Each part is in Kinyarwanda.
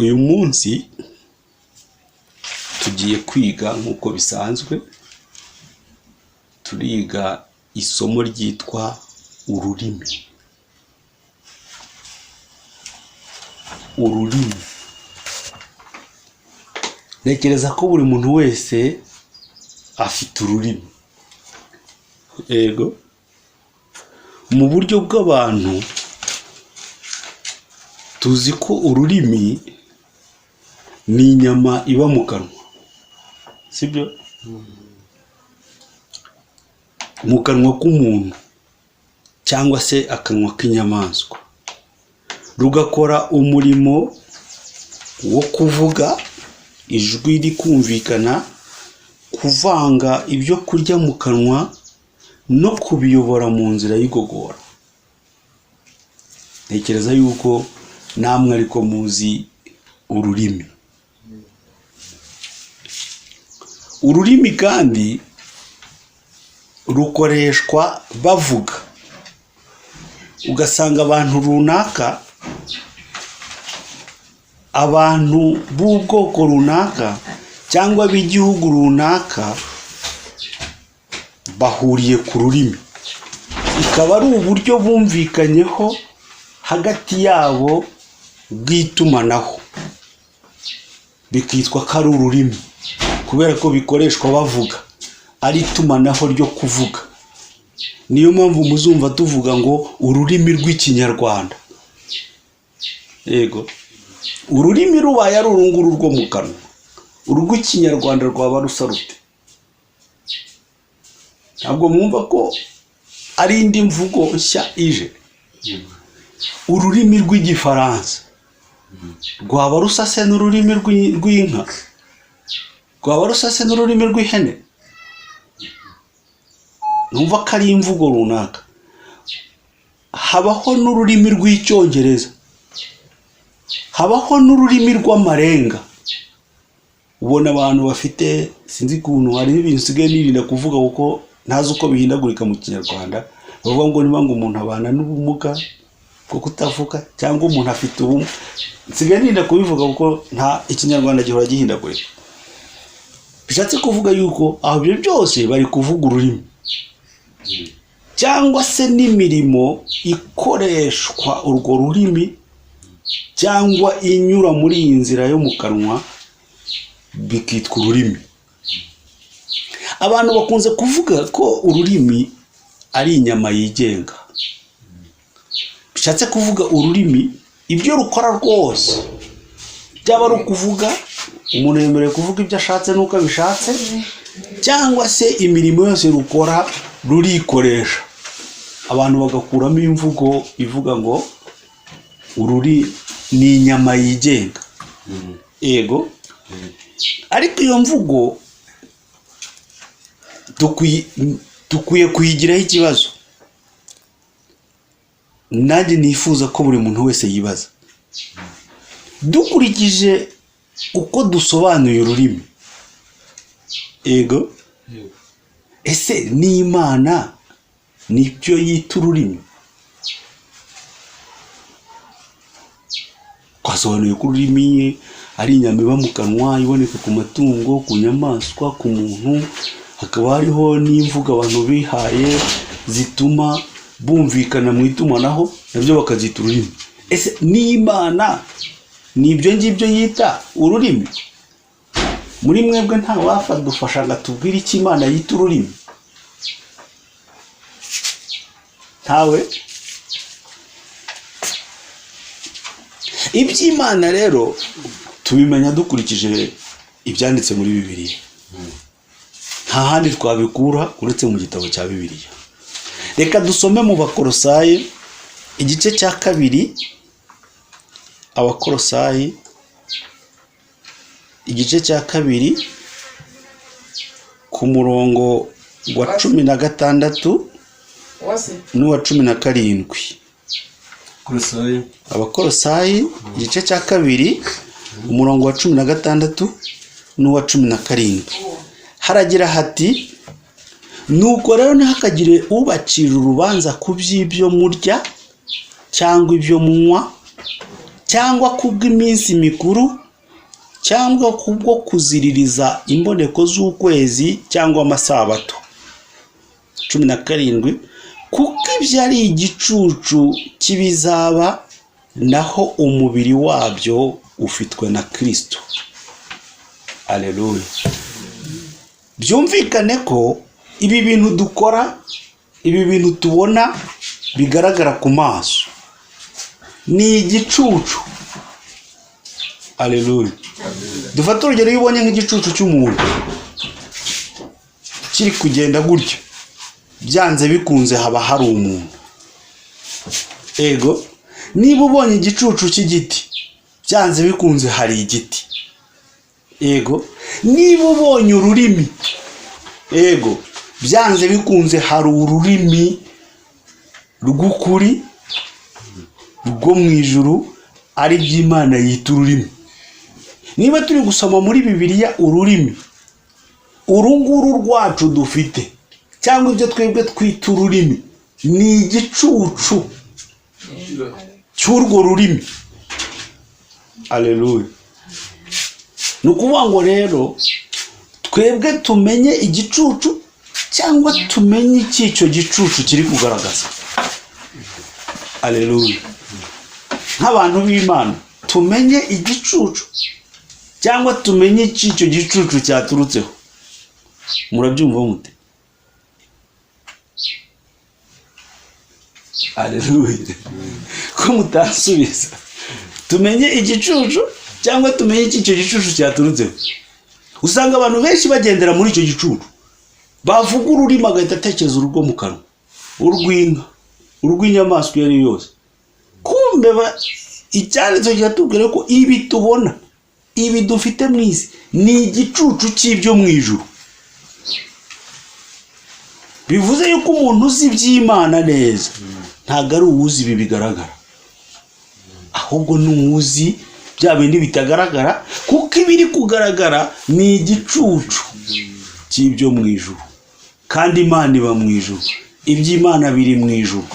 Uyu munsi tugiye kwiga nk'uko bisanzwe, turiga isomo ryitwa ururimi. Ururimi. Ntekereza ko buri muntu wese afite ururimi. Yego. Mu buryo bw'abantu tuzi ko ururimi ni inyama iba mu kanwa, sibyo? Mu kanwa k'umuntu cyangwa se akanwa k'inyamaswa, rugakora umurimo wo kuvuga ijwi rikumvikana, kuvanga ibyo kurya mu kanwa no kubiyobora mu nzira y'igogora. Ntekereza yuko namwe ariko muzi ururimi. Ururimi kandi rukoreshwa bavuga, ugasanga abantu runaka, abantu b'ubwoko runaka cyangwa b'igihugu runaka bahuriye ku rurimi, ikaba ari uburyo bumvikanyeho hagati yabo bw'itumanaho, bikitwa ko ari ururimi kubera ko bikoreshwa bavuga, ari itumanaho ryo kuvuga. Niyo mpamvu muzumva tuvuga ngo ururimi rw'Ikinyarwanda. Yego, ururimi rubaye ari uru nguru rwo mu kanwa, urw'Ikinyarwanda rwaba rusa rute? Ntabwo mwumva ko ari indi mvugo nshya ije? Ururimi rw'Igifaransa rwaba rusa se n'ururimi rw'inka? Rwaba rusa se n'ururimi rw'ihene? Numva ko ari imvugo runaka. Habaho n'ururimi rw'Icyongereza, habaho n'ururimi rw'amarenga. Ubona abantu bafite, sinzi ukuntu, hari ibintu nsigaye nirinda kuvuga kuko ntazi uko bihindagurika mu Kinyarwanda, bavuga ngo niba ngo umuntu abana n'ubumuga bwo kutavuga cyangwa umuntu afite ubumuga, nsigaye nirinda kubivuga kuko nta Ikinyarwanda gihora gihindagurika. Bishatse kuvuga yuko aho ibyo byose bari kuvuga ururimi cyangwa se n'imirimo ikoreshwa urwo rurimi cyangwa inyura muri iyi nzira yo mu kanwa, bikitwa ururimi. Abantu bakunze kuvuga ko ururimi ari inyama yigenga, bishatse kuvuga ururimi ibyo rukora rwose, byaba ari ukuvuga, umuntu yemerewe kuvuga ibyo ashatse n'uko abishatse, cyangwa se imirimo yose rukora rurikoresha. Abantu bagakuramo imvugo ivuga ngo ururi ni inyama yigenga. Yego, ariko iyo mvugo dukwiye kuyigiraho ikibazo. Nanjye nifuza ko buri muntu wese yibaza, dukurikije uko dusobanuye ururimi. Yego, ese n'Imana nicyo yita ururimi? Twasobanuye ko ururimi ari inyama iba mu kanwa, iboneka ku matungo, ku nyamaswa, ku muntu, hakaba hariho n'imvugo abantu bihaye zituma bumvikana mu itumanaho, nabyo bakabyita ururimi. Ese n'Imana ni ibyo ngibyo yita ururimi? Muri mwebwe nta wafadufasha ngo atubwire icyo Imana yita ururimi? Ntawe? Iby'Imana rero tubimenya dukurikije ibyanditse muri Bibiliya. Nta handi twabikura uretse mu gitabo cya Bibiliya. Reka dusome mu Bakorosayi igice cya 2, Abakorosayi igice cya 2 ku murongo wa 16 n'uwa 17. Abakorosayi igice cya 2 umurongo wa 16 n'uwa 17, haragira hati: nuko rero ntihakagire ubacira urubanza ku by'ibyo murya cyangwa ibyo munywa cyangwa kubw'iminsi mikuru, cyangwa kubwo kuziririza imboneko z'ukwezi cyangwa amasabato. 17, kuko ibyo ari igicucu cy'ibizaba, naho umubiri wabyo ufitwe na Kristo. Aleluya. Byumvikane ko ibi bintu dukora, ibi bintu tubona bigaragara ku maso, ni igicucu. Aleluya. Dufate urugero: iyo ubonye nk'igicucu cy'umuntu kiri kugenda gutya, byanze bikunze haba hari umuntu. Ego, niba ubonye igicucu cy'igiti, byanze bikunze hari igiti. Ego, niba ubonye ururimi, ego, byanze bikunze hari ururimi rw'ukuri rwo mu ijuru, ari by'Imana yita ururimi. Niba turi gusoma muri Bibiliya, ururimi uru nguru rwacu dufite, cyangwa ibyo twebwe twita ururimi, ni igicucu cy'urwo rurimi. Aleluya. Ni ukuvuga ngo rero twebwe tumenye igicucu, cyangwa tumenye iki icyo gicucu kiri kugaragaza. Aleluya. Nk'abantu b'Imana, tumenye igicucu cyangwa tumenye iki icyo gicucu cyaturutseho. Murabyumva mute? Aleluya. Ko mutasubiza? Tumenye igicucu cyangwa tumenye iki icyo gicucu cyaturutseho? Usanga abantu benshi bagendera muri icyo gicucu. Bavuga ururimi, agahita atekereza urwo mu kanwa, urw'inka, urw'inyamaswa iyo ari yo yose. Kumbe icyanditswe kiratubwira ko ibi tubona, ibi dufite mu isi, ni igicucu cy'ibyo mu ijuru. Bivuze yuko umuntu uzi iby'Imana neza ntabwo ari uwuzi ibi bigaragara, ahubwo ni uwuzi bya bindi bitagaragara, kuko ibiri kugaragara ni igicucu cy'ibyo mu ijuru, kandi Imana iba mu ijuru, iby'Imana biri mu ijuru.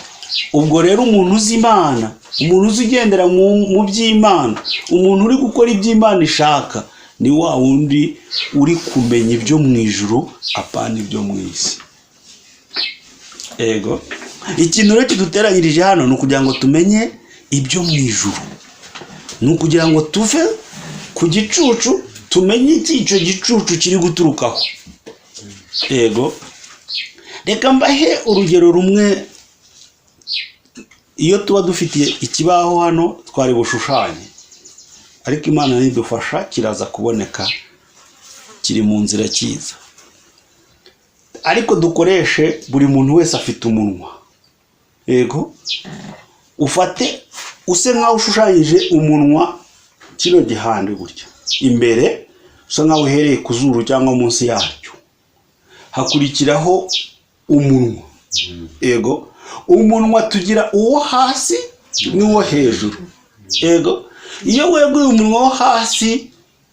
Ubwo rero umuntu uzi Imana, umuntu uzi ugendera mu by'Imana, umuntu uri gukora iby'Imana ishaka, ni wa wundi uri kumenya ibyo mu ijuru, apana ibyo mu isi. Ego, ikintu rero kiduteranyirije hano ni ukugira ngo tumenye ibyo mu ijuru, ni ukugira ngo tuve ku gicucu, tumenye iki icyo gicucu kiri guturukaho. Ego, reka mbahe urugero rumwe. Iyo tuba dufitiye ikibaho hano twari bushushanye, ariko Imana nidufasha kiraza kuboneka, kiri mu nzira kiza. Ariko dukoreshe, buri muntu wese afite umunwa. Yego, ufate use nkaho ushushanyije umunwa kino gihande gutya imbere, usa nkaho uhereye ku zuru cyangwa munsi yaryo, hakurikiraho umunwa. Yego, umunwa tugira uwo hasi n'uwo hejuru. Yego, iyo weguye umunwa wo hasi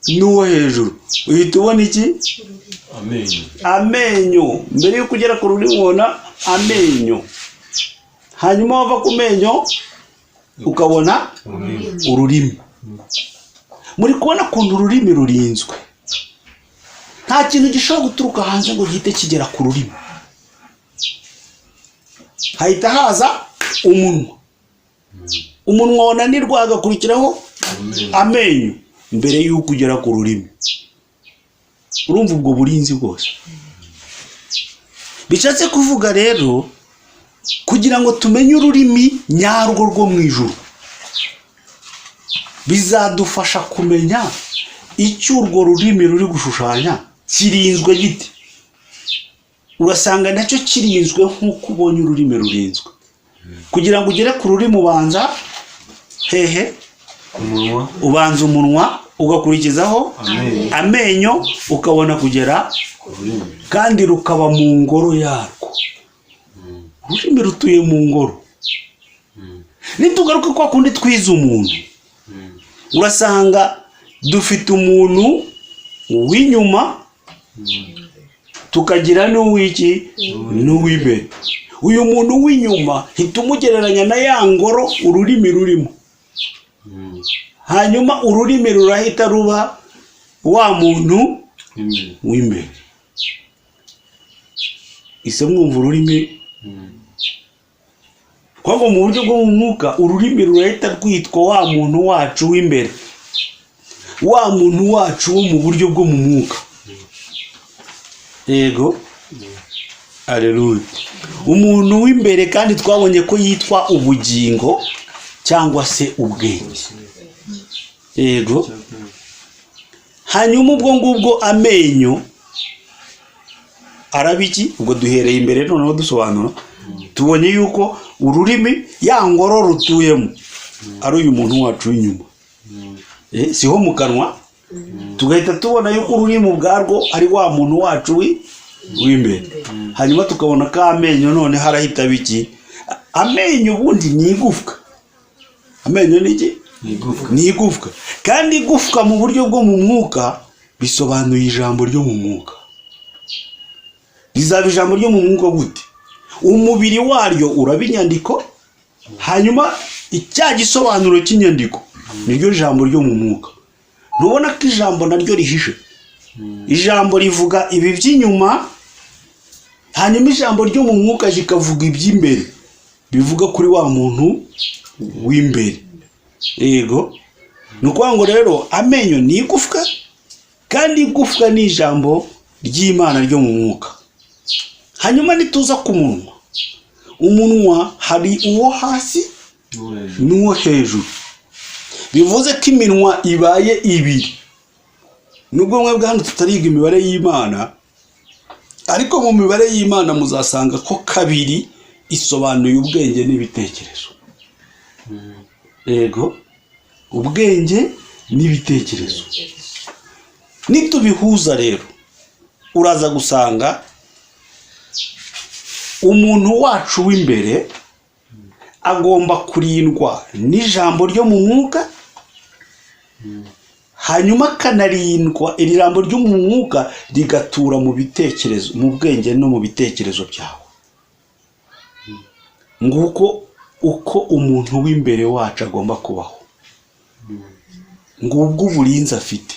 n'uwo hejuru, uhita ubona iki? Amenyo. Amenyo. Mbere y'uko ugera ku rurimi ubona amenyo, hanyuma wava ku menyo ukabona ururimi. Muri kubona ukuntu ururimi rurinzwe? Nta kintu gishobora guturuka hanze ngo gihite kigera ku rurimi. Hahita haza umunwa. Umunwa wananirwa, hagakurikiraho amenyo mbere y'uko ugera ku rurimi. Urumva ubwo burinzi bwose? Bishatse kuvuga rero, kugira ngo tumenye ururimi nyarwo rwo mu ijuru, bizadufasha kumenya icyo urwo rurimi ruri gushushanya. Kirinzwe gite? Urasanga nacyo kirinzwe nk'uko ubonye ururimi rurinzwe. Kugira ngo ugere ku rurimi ubanza hehe? Umunwa. Ubanza umunwa, ugakurikizaho Amenyo. amenyo, ukabona kugera Ururimi. kandi rukaba mu ngoro yarwo. Ururimi rutuye mu ngoro. Nitugaruka kwa kundi twize umuntu, urasanga dufite umuntu w'inyuma, tukagira n'uw'iki? N'uw'imbere. Uyu muntu w'inyuma hita umugereranya na ya ngoro ururimi rurimo. Hanyuma ururimi rurahita ruba wa muntu w'imbere. W'imbere. Ise mwumva ururimi kuko mu buryo bwo mu mwuka ururimi rurahita rwitwa wa muntu wacu w'imbere, wa muntu wacu wo mu buryo bwo mu mwuka. Yego, aleluya. Umuntu w'imbere kandi twabonye ko yitwa ubugingo cyangwa se ubwenge. Yego. Hanyuma ubwo ngubwo amenyo araba iki? Ubwo duhereye imbere, noneho dusobanura, tubonye yuko ururimi, ya ngoro rutuyemo, ari uyu muntu wacu w'inyuma. Siho mu kanwa? Tugahita tubona yuko ururimi ubwarwo ari wa muntu wacu w'imbere. Hanyuma tukabona ko amenyo none harahita aba iki? Amenyo ubundi ni igufwa. Amenyo ni iki? Ni igufwa. Ni igufwa, kandi igufwa mu buryo bwo mu mwuka bisobanuye ijambo ryo mu mwuka. Rizaba ijambo ryo mu mwuka gute? Umubiri waryo uraba inyandiko, hanyuma icya gisobanuro cy'inyandiko niryo jambo ryo mu mwuka. Ntubona ko ijambo naryo rihishe? Ijambo rivuga ibi by'inyuma, hanyuma ijambo ryo mu mwuka rikavuga iby'imbere, bivuga kuri wa muntu w'imbere. Yego. Ni ukuvuga ngo rero amenyo ni igufwa, kandi igufwa ni ijambo ry'Imana ryo mu mwuka. Hanyuma nituza ku munwa, umunwa hari uwo hasi n'uwo hejuru. N'uwo hejuru. Bivuze ko iminwa ibaye ibiri. Nubwo mwebwe hano tutariga imibare y'Imana, ariko mu mibare y'Imana muzasanga ko kabiri isobanuye ubwenge n'ibitekerezo. Yego, ubwenge n'ibitekerezo nitubihuza rero, uraza gusanga umuntu wacu w'imbere agomba kurindwa n'ijambo ryo mu mwuka, hanyuma akanarindwa iri jambo ryo mu mwuka rigatura mu bitekerezo, mu bwenge no mu bitekerezo byawe. Nguko uko umuntu w'imbere wacu agomba kubaho, ngubwo uburinzi afite.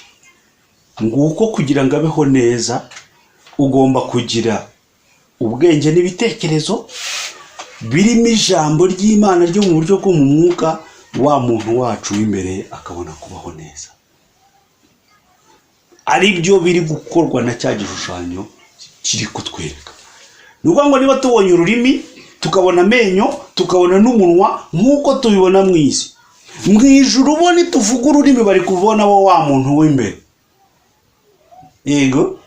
Nguko kugira ngo abeho neza, ugomba kugira ubwenge n'ibitekerezo birimo ijambo ry'Imana ryo mu buryo bwo mu mwuka, wa muntu wacu w'imbere akabona kubaho neza, ari byo biri gukorwa na cya gishushanyo kiri kutwereka. Ni ukuvuga ngo niba tubonye ururimi, tukabona amenyo, tukabona n'umunwa nk'uko tubibona mu isi, mu ijuru bo nituvuga ururimi bari kubona bo wa muntu w'imbere. Yego.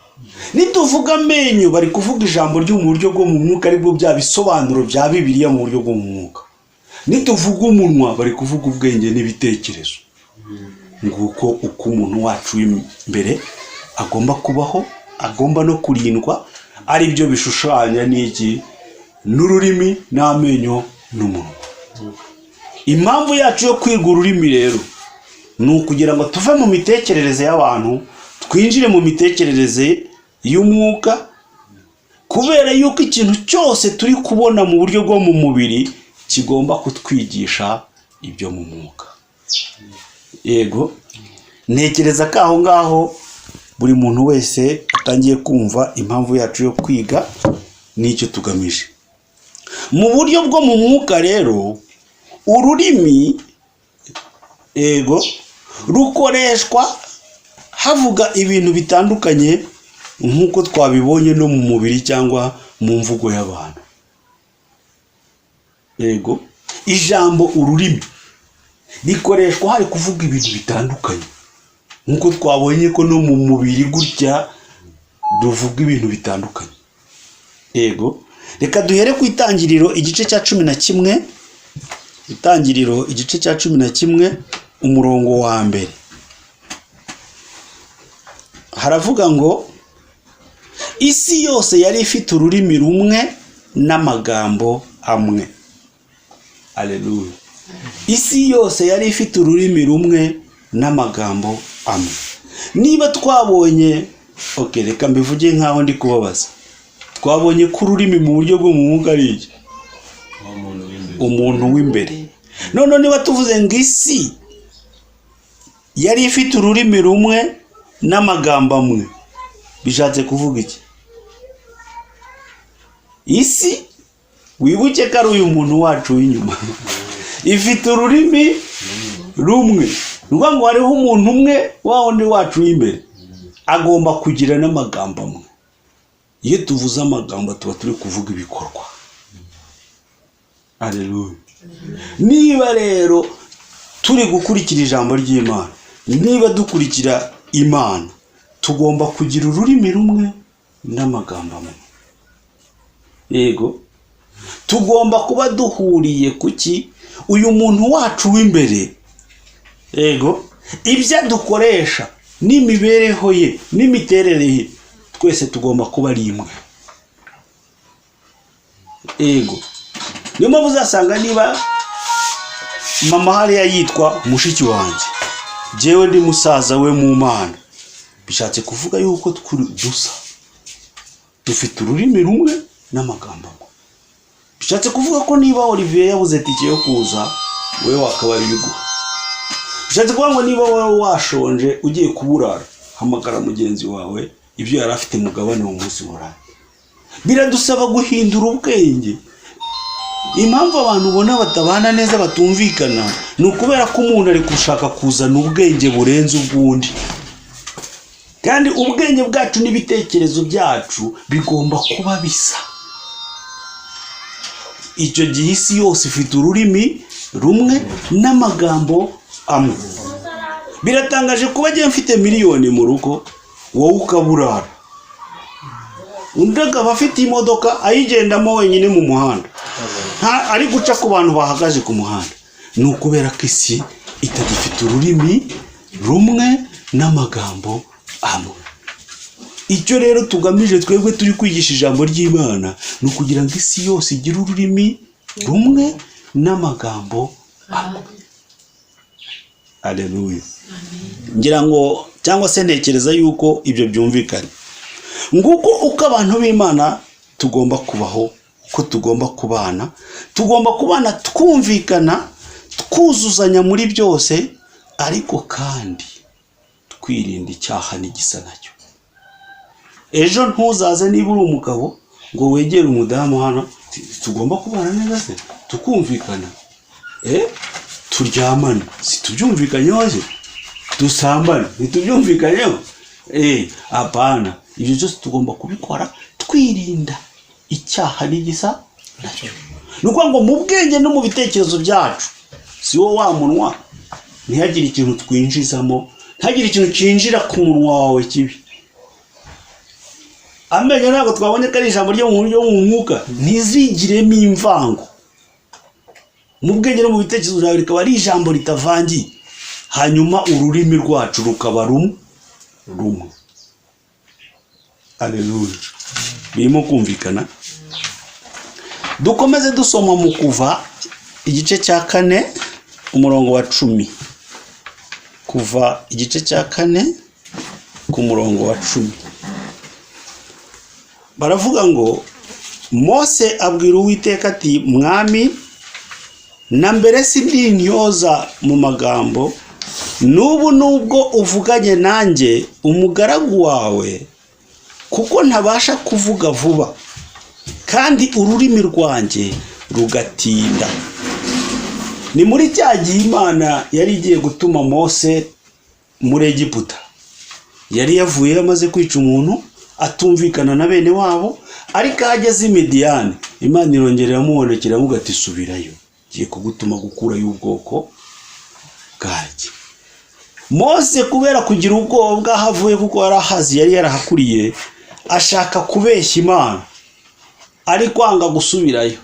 Nituvuga amenyo bari kuvuga ijambo ryo mu buryo bwo mu mwuka, aribwo bya bisobanuro bya Bibiliya mu buryo bwo mu mwuka. Nituvuga umunwa bari kuvuga ubwenge n'ibitekerezo. Nguko uko umuntu wacu w'imbere agomba kubaho, agomba no kurindwa, ari byo bishushanya n'iki? N'ururimi n'amenyo n'umunwa. Impamvu yacu yo kwiga ururimi rero ni ukugira ngo tuve mu mitekerereze y'abantu, twinjire mu mitekerereze y'umwuka, kubera yuko ikintu cyose turi kubona mu buryo bwo mu mubiri kigomba kutwigisha ibyo mu mwuka. Yego, ntekereza ko aho ngaho buri muntu wese atangiye kumva impamvu yacu yo kwiga n'icyo tugamije. Mu buryo bwo mu mwuka rero, ururimi, yego, rukoreshwa havuga ibintu bitandukanye nk'uko twabibonye no mu mubiri cyangwa mu mvugo y'abantu. Yego, ijambo ururimi rikoreshwa hari kuvuga ibintu bitandukanye nk'uko twabonye ko no mu mubiri gutya ruvuga ibintu bitandukanye. Yego, reka duhere ku Itangiriro igice cya 11. Itangiriro igice cya 11, umurongo wa mbere, haravuga ngo: "Isi yose yari ifite ururimi rumwe n'amagambo amwe." Aleluya! Isi yose yari ifite ururimi rumwe n'amagambo amwe. Niba twabonye, ok, reka mbivuge nk'aho ndi kubabaza, twabonye ko ururimi mu buryo bwo mu mwuka ari iki? Wa muntu w'imbere. Umuntu w'imbere. None niba tuvuze ngo isi Yari ifite ururimi rumwe n'amagambo amwe. Bishatse kuvuga iki? Isi, wibuke ko ari uyu muntu wacu w'inyuma, ifite ururimi rumwe. Ni ukuvuga ngo hariho umuntu umwe, wa wundi wacu w'imbere, agomba kugira n'amagambo amwe. Iyo tuvuze amagambo, tuba turi kuvuga ibikorwa. Aleluya! Niba rero turi gukurikira ijambo ry'Imana, niba dukurikira Imana, tugomba kugira ururimi rumwe n'amagambo amwe. Yego, tugomba kuba duhuriye ku ki? Uyu muntu wacu w'imbere, yego, ibyo adukoresha n'imibereho ye n'imiterere ye, twese tugomba kuba ari imwe. Yego, niyo mpamvu uzasanga niba mama hariya yitwa mushiki wanjye, jyewe ndi musaza we mu Mana, bishatse kuvuga yuko dusa, dufite ururimi rumwe n'amagambo amwe. Bishatse kuvuga ko niba Olivier yabuze tike yo kuza, wowe wakabaye uyiguha. Bishatse kuvuga ngo niba wowe washonje ugiye kuburara, hamagara mugenzi wawe, ibyo yari afite mugabane mu munsi waraye. Biradusaba guhindura ubwenge. Impamvu abantu ubona batabana neza, batumvikana, ni ukubera ko umuntu ari gushaka kuzana ubwenge burenze ubw'undi, kandi ubwenge bwacu n'ibitekerezo byacu bigomba kuba bisa. Icyo gihe isi yose ifite ururimi rumwe n'amagambo amwe. Biratangaje kuba agiye mfite miliyoni mu rugo, wowe ukaburara, undi akaba afite imodoka ayigendamo wenyine mu muhanda, nta ari guca ku bantu bahagaze ku muhanda. Ni ukubera ko isi itagifite ururimi rumwe n'amagambo amwe. Icyo rero tugamije twebwe turi kwigisha ijambo ry'Imana ni ukugira ngo isi yose igire ururimi rumwe n'amagambo amwe. Aleluya! Ngira ngo, cyangwa se ntekereza yuko ibyo byumvikanye. Nguko uko abantu b'Imana tugomba kubaho, uko tugomba kubana. Tugomba kubana twumvikana, twuzuzanya muri byose, ariko kandi twirinda icyaha n'igisa nacyo. Ejo ntuzaze niba uri umugabo ngo wegere umudamu hano, tugomba kubana neza se, tukumvikana, turyamane, si tubyumvikanyeho se? Dusambane, ntitubyumvikanyeho? Apana, ibyo byose tugomba kubikora twirinda icyaha n'igisa nacyo. Ni ukuvuga ngo mu bwenge no mu bitekerezo byacu, si wo wa munwa, ntihagire ikintu twinjizamo, ntihagire ikintu cyinjira ku munwa wawe kibi. Amenyo, ntabwo twabonye ko ari ijambo ryo mu buryo mu mwuka? Ntizigiremo imvango. Mu bwenge no mu bitekerezo byawe rikaba ari ijambo ritavangiye, hanyuma ururimi rwacu rukaba rumwe rumwe. Aleluya! Birimo kumvikana? Dukomeze dusoma mu Kuva igice cya 4, umurongo wa 10. Kuva igice cya 4 ku murongo wa 10, baravuga ngo: Mose abwira Uwiteka ati: "Mwami, na mbere si ndi intyoza mu magambo, n'ubu nubwo uvuganye nanjye umugaragu wawe, kuko ntabasha kuvuga vuba, kandi ururimi rwanjye rugatinda." Ni muri cya gihe Imana yari igiye gutuma Mose muri Egiputa. Yari yavuyeyo amaze kwica umuntu, atumvikana na bene wabo, ariko aho ageze i Midiyani, Imana irongera iramubonekera, iramubwira ati: "Subirayo, ngiye kugutuma gukurayo ubwoko bwanjye." Mose, kubera kugira ubwoba bw'aho avuye, kuko yari ahazi, yari yarahakuriye, ashaka kubeshya Imana, ari kwanga gusubirayo.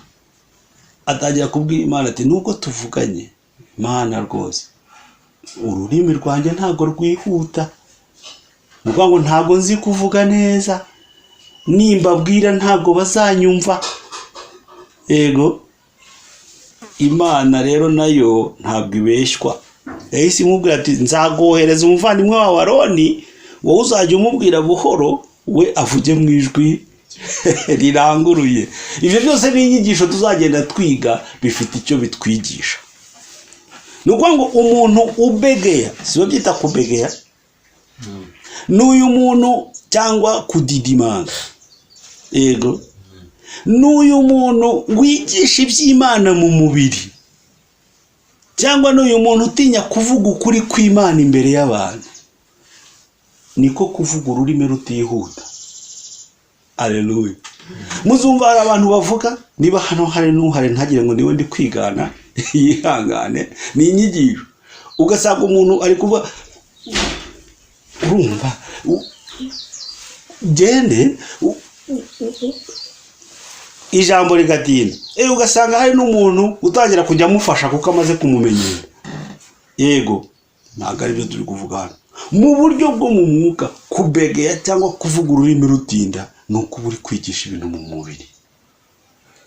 Atangira kubwira Imana ati: "Nubwo tuvuganye, Imana, rwose ururimi rwanjye ntabwo rwihuta, ni ukuvuga ngo ntabwo nzi kuvuga neza, nimbabwira ntabwo bazanyumva." Yego, Imana rero nayo ntabwo ibeshywa, yahise imubwira ati: "Nzagohereza umuvandimwe wawe Aroni, wowe uzajya umubwira buhoro, we avuge mu ijwi riranguruye." Ibyo byose ni inyigisho tuzagenda twiga, bifite icyo bitwigisha. Ni ukuvuga ngo umuntu ubegeya, si byita kubegeya, ni uyu muntu cyangwa kudidimanga, yego, ni uyu muntu wigisha iby'Imana mu mubiri, cyangwa ni uyu muntu utinya kuvuga ukuri kw'Imana imbere y'abantu. Niko kuvuga ururimi rutihuta. Aleluya. Muzumva hari abantu bavuga, niba hano hari n'uhari ntagire ngo niwe ndi kwigana, yihangane, ni inyigisho. Ugasanga umuntu ari kuvuga, urumva, gende ijambo rigatinda. Ugasanga hari n'umuntu utangira kujya amufasha kuko amaze kumumenyera. Yego, ntabwo ari byo turi kuvuga hano. Mu buryo bwo mu mwuka, kubegeya cyangwa kuvuga ururimi rutinda ni uko uba uri kwigisha ibintu mu mubiri.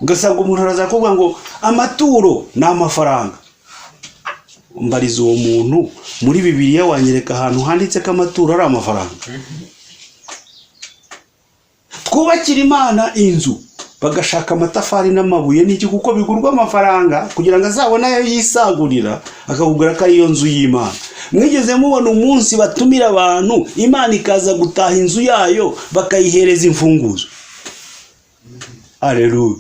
Ugasanga umuntu araza kuvuga ngo amaturo ni amafaranga. Mbariza uwo muntu, muri Bibiliya wanyereka ahantu handitse ko amaturo ari amafaranga? Twubakira Imana inzu, bagashaka amatafari n'amabuye n'iki, kuko bigurwa amafaranga, kugira ngo azabone ayo yisagurira, akakubwira ko ariyo nzu y'Imana. Mwigeze mubona umunsi batumira abantu, Imana ikaza gutaha inzu yayo, bakayihereza imfunguzo? Aleluya.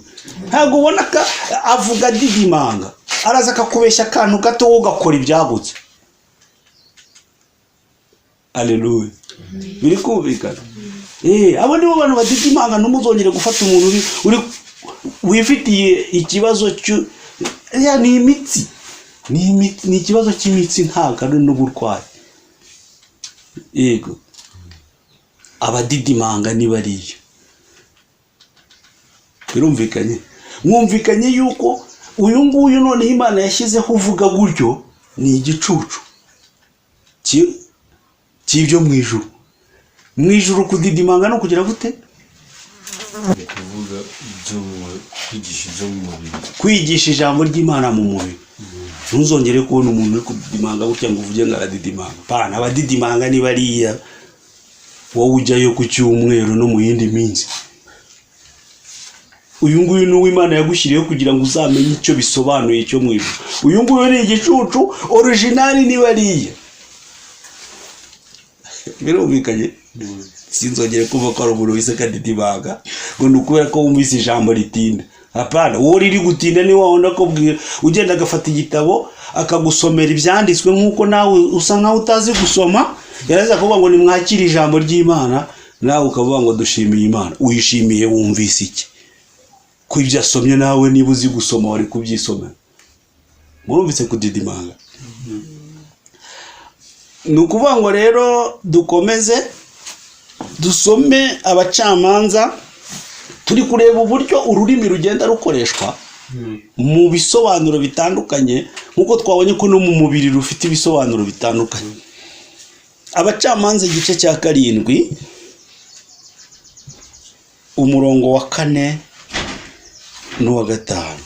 Ntabwo ubona ko avuga didimanga, araza akakubeshya akantu gato, wowe ugakora ibyagutse. Aleluya. Biri kumvikana? Abo nibo bantu badidimanga. Ntimuzongere gufata umuntu uri wifitiye ikibazo cyo ya ni imitsi, ni imitsi, ni ikibazo cy'imitsi, ntabwo ari n'uburwayi. Yego, abadidimanga ni bariya. Birumvikanye? Mwumvikanye yuko uyu nguyu noneho Imana yashyizeho uvuga gutyo ni igicucu cy'ibyo mu ijuru. Mu ijuru kudidimanga no kugira gute? Kuvuga ibyo mu kwigisha ibyo mu mubiri. Kwigisha ijambo ry'Imana mu mubiri. Ntuzongere kubona umuntu uri kudidimanga gutya ngo uvuge ngo aradidimanga. Pana, abadidimanga ni bariya wowe ujyayo ku cyumweru no mu yindi minsi. Uyu nguyu ni uw'Imana yagushyiriyeho kugira ngo uzamenye icyo bisobanuye cyo mu ijuru. Uyu nguyu ni igicucu original, ni bariya. Birumvikanye? Sinzongere kumva ko hari umuntu wise kadidimanga ngo ni ukubera ko wumvise ijambo ritinda. Hapana, uwo riri gutinda ni wa wundi akubwira, ugenda agafata igitabo akagusomera ibyanditswe nk'uko nawe usa nkaho utazi gusoma, yaraza kuvuga ngo nimwakire ijambo ry'Imana, nawe ukavuga ngo dushimiye Imana. Uyishimiye wumvise iki? Ko ibyo asomye nawe niba uzi gusoma wari kubyisomera. Murumvise kudidimanga? Ni ukuvuga ngo rero dukomeze dusome Abacamanza, turi kureba uburyo ururimi rugenda rukoreshwa mu bisobanuro bitandukanye, nk'uko twabonye ko no mu mubiri rufite ibisobanuro bitandukanye. Abacamanza igice cya 7, umurongo wa 4 n'uwa 5.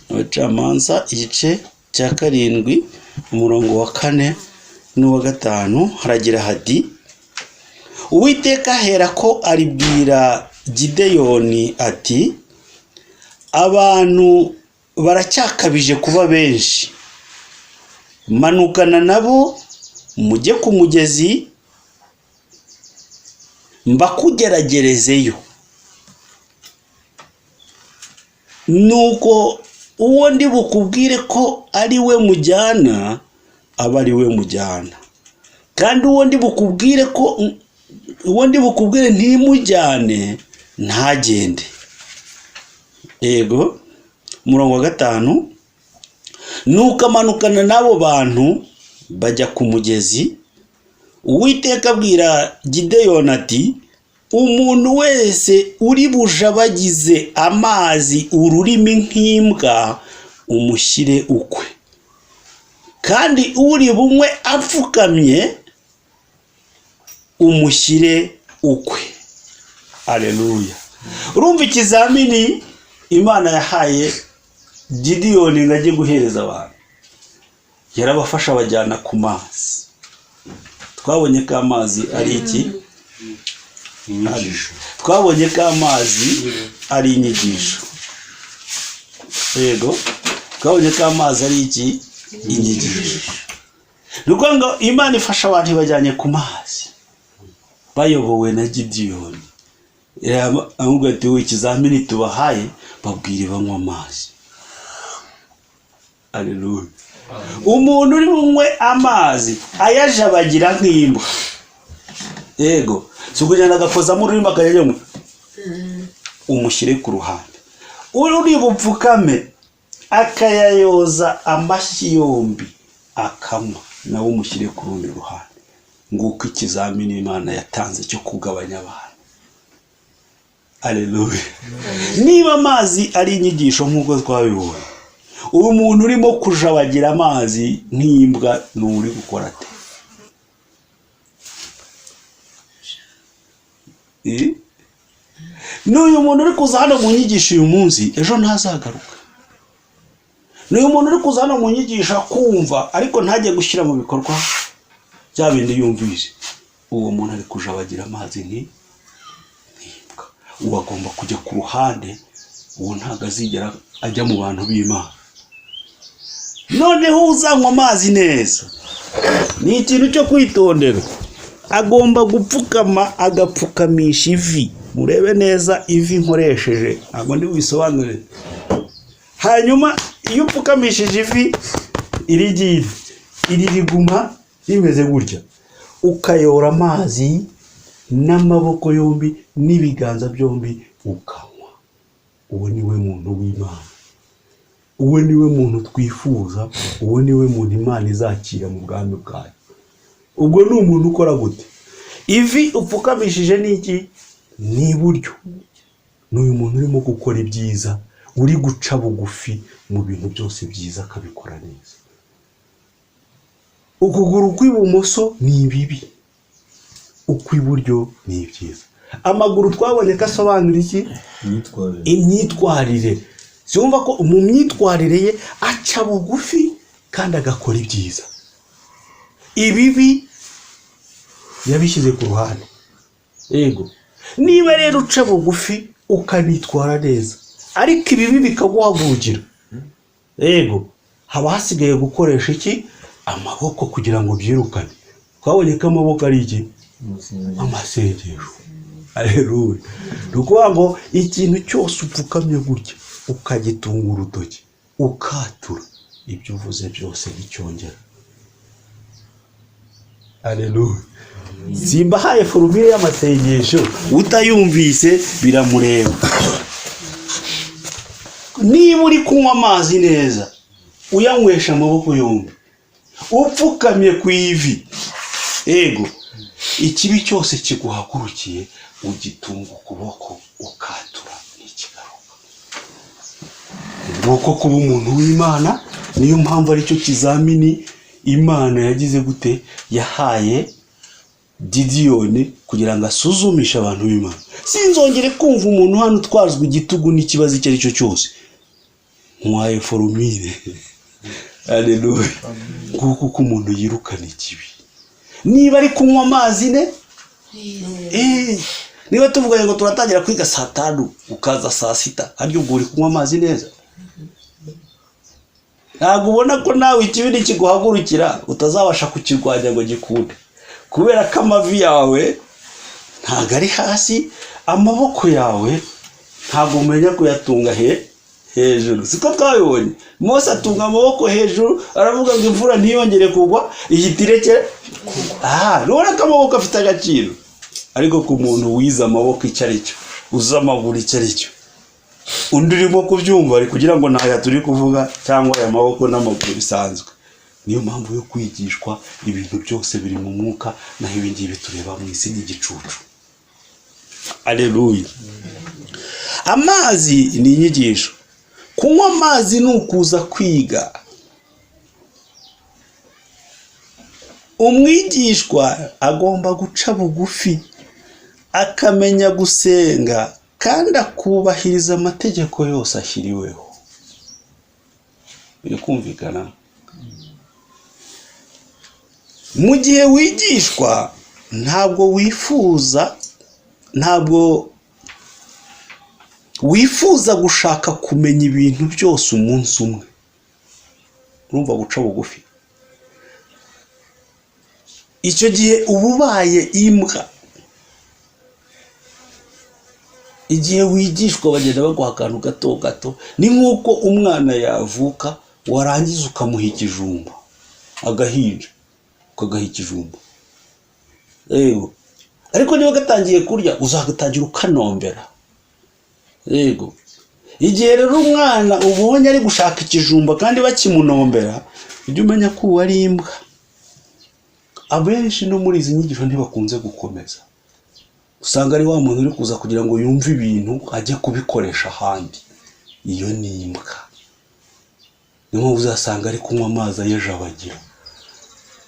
Abacamanza igice cya 7, umurongo wa 4 n'uwa 5, haragira hati: Uwiteka ahera ko aribwira Gideyoni ati: abantu baracyakabije kuba benshi, manukana nabo mujye ku mugezi, mbakugeragerezeyo. Nuko uwo ndi bukubwire ko ari we mujyana, aba ari we mujyana, kandi uwo ndi bukubwire ko uwo ndi bukubwire ntimujyane, ntagende. Yego, umurongo wa 5: nuko amanukana n'abo bantu bajya ku mugezi. Uwiteka abwira Gideyoni ati: umuntu wese uri bujabagize amazi ururimi nk'imbwa, umushyire ukwe, kandi uri bunywe apfukamye, umushyire ukwe. Aleluya. Urumva ikizamini Imana yahaye Gideyoni ngo ajye guhereza abantu? Yarabafasha, abajyana ku mazi. Twabonye ko amazi ari iki? Inyigisho. Twabonye ko amazi ari inyigisho. Yego, Twabonye ko amazi ari iki? Inyigisho. Ni ukuvuga ngo Imana ifasha abantu, ibajyanye ku mazi bayobowe na Gidiyoni. Ahubwo ati: "Wowe, ikizamini tubahaye, babwire banywa amazi." Aleluya! Umuntu uri bunywe amazi ayajabagira nk'imbwa, yego, si ukugenda agakozamo ururimi akajya anywa, umushyire ku ruhande. Uri bupfukame akayayoza amashyi yombi akanywa, nawe umushyire ku rundi ruhande. Nguko ikizamini Imana yatanze cyo kugabanya abantu. Aleluya! Niba amazi ari inyigisho nk'uko twabibonye, uyu muntu urimo kujabagira amazi nk'imbwa ni uri gukora ate? N'uyu muntu uri kuza hano mu nyigisho uyu munsi, ejo ntazagaruka. N'uyu muntu uri kuza hano mu nyigisho akumva, ariko ntajye gushyira mu bikorwa bya bindi yumvise, uwo muntu ari kujabagira amazi nk'imbwa, uwo agomba kujya ku ruhande. Uwo ntabwo azigera ajya mu bantu b'Imana. Noneho uzanywa amazi neza, ni ikintu cyo kwitondera, agomba gupfukama, agapfukamisha ivi. Murebe neza ivi nkoresheje, ntabwo ndi bubisobanure. Hanyuma iyo upfukamishije ivi iri ngiri, iri riguma rimeze gutya, ukayora amazi n'amaboko yombi n'ibiganza byombi ukanywa. Uwo ni we muntu w'Imana, uwo ni we muntu twifuza, uwo ni we muntu Imana izakira mu bwami bwayo. Ubwo ni umuntu ukora gute? Ivi upfukamishije ni iki? Ni iburyo. Ni uyu muntu urimo gukora ibyiza, uri guca bugufi mu bintu byose byiza, akabikora neza. Ukuguru kw'ibumoso ni ibibi, ukw'iburyo ni ibyiza. Amaguru twabonye ko asobanura iki? Imyitwarire. Imyitwarire. Siwumva ko mu myitwarire ye aca bugufi kandi agakora ibyiza, ibibi yabishyize ku ruhande. Yego, niba rero uca bugufi ukanitwara neza, ariko ibibi bikaguhagurukira, yego, haba hasigaye gukoresha iki? Amaboko, kugira ngo byirukane. Twabonye ko amaboko ari iki? Amasengesho. Aleluya! Ni ukuvuga ngo ikintu cyose upfukamye gutya, ukagitunga urutoki, ukatura, ibyo uvuze byose nticyongera. Aleluya! Simbahaye formule y'amasengesho, utayumvise biramureba. Niba uri kunywa amazi neza, uyanywesha amaboko yombi, upfukamye ku ivi, yego, ikibi cyose kiguhagurukiye ugitunga ukuboko, ukatura, ntikigaruka. Nguko kuba umuntu w'Imana. Niyo mpamvu aricyo kizamini Imana yagize gute? Yahaye Gidiyoni kugira ngo asuzumishe abantu b'Imana. Sinzongere kumva umuntu hano utwazwa igitugu n'ikibazo icyo ari cyo cyose. Nkwaye formule. Aleluya! Nguko uko umuntu yirukana ikibi niba ari kunywa amazi ne. Niba tuvuga ngo turatangira kwiga saa 5, ukaza saa 6, harya ubwo uri kunywa amazi neza? Ntabwo ubona ko nawe ikibi nikiguhagurukira utazabasha kukirwanya ngo gikunde, kubera ko amavi yawe ntabwo ari hasi, amaboko yawe ntabwo umenya kuyatunga hejuru. Siko twabibonye? Mose atunga amaboko hejuru, aravuga ngo imvura ntiyongere kugwa, ihita irekera. Aha nubona ko amaboko afite agaciro, ariko ku muntu wize amaboko icyo ari cyo, uzi amaguru icyo ari cyo, undi urimo kubyumva ari kugira ngo ntaya turi kuvuga cyangwa aya maboko n'amaguru bisanzwe. Niyo mpamvu yo kwigishwa, ibintu byose biri mu mwuka, naho ibi ngibi tureba mu isi n'igicucu. Aleluya! Amazi ni inyigisho. Kunywa amazi ni ukuza kwiga. Umwigishwa agomba guca bugufi, akamenya gusenga, kandi akubahiriza amategeko yose ashyiriweho. Biri kumvikana? Mu gihe wigishwa, ntabwo wifuza, ntabwo wifuza gushaka kumenya ibintu byose umunsi umwe. Urumva guca bugufi? Icyo gihe uba ubaye imbwa. Igihe wigishwa bagenda baguha akantu gato gato. Ni nk'uko umwana yavuka, warangiza ukamuha ikijumba, agahinja ukagaha ikijumba. Yego, ariko niba gatangiye kurya, uzagatangira ukanombera. Yego, igihe rero umwana ubonye ari gushaka ikijumba kandi bakimunombera, ujye umenya ko uwo ari imbwa. Abenshi no muri izi nyigisho ntibakunze gukomeza. Usanga ari wa muntu uri kuza kugira ngo yumve ibintu, ajye kubikoresha ahandi. Iyo ni imbwa. Niyo mpamvu uzasanga ari kunywa amazi ayajabagira.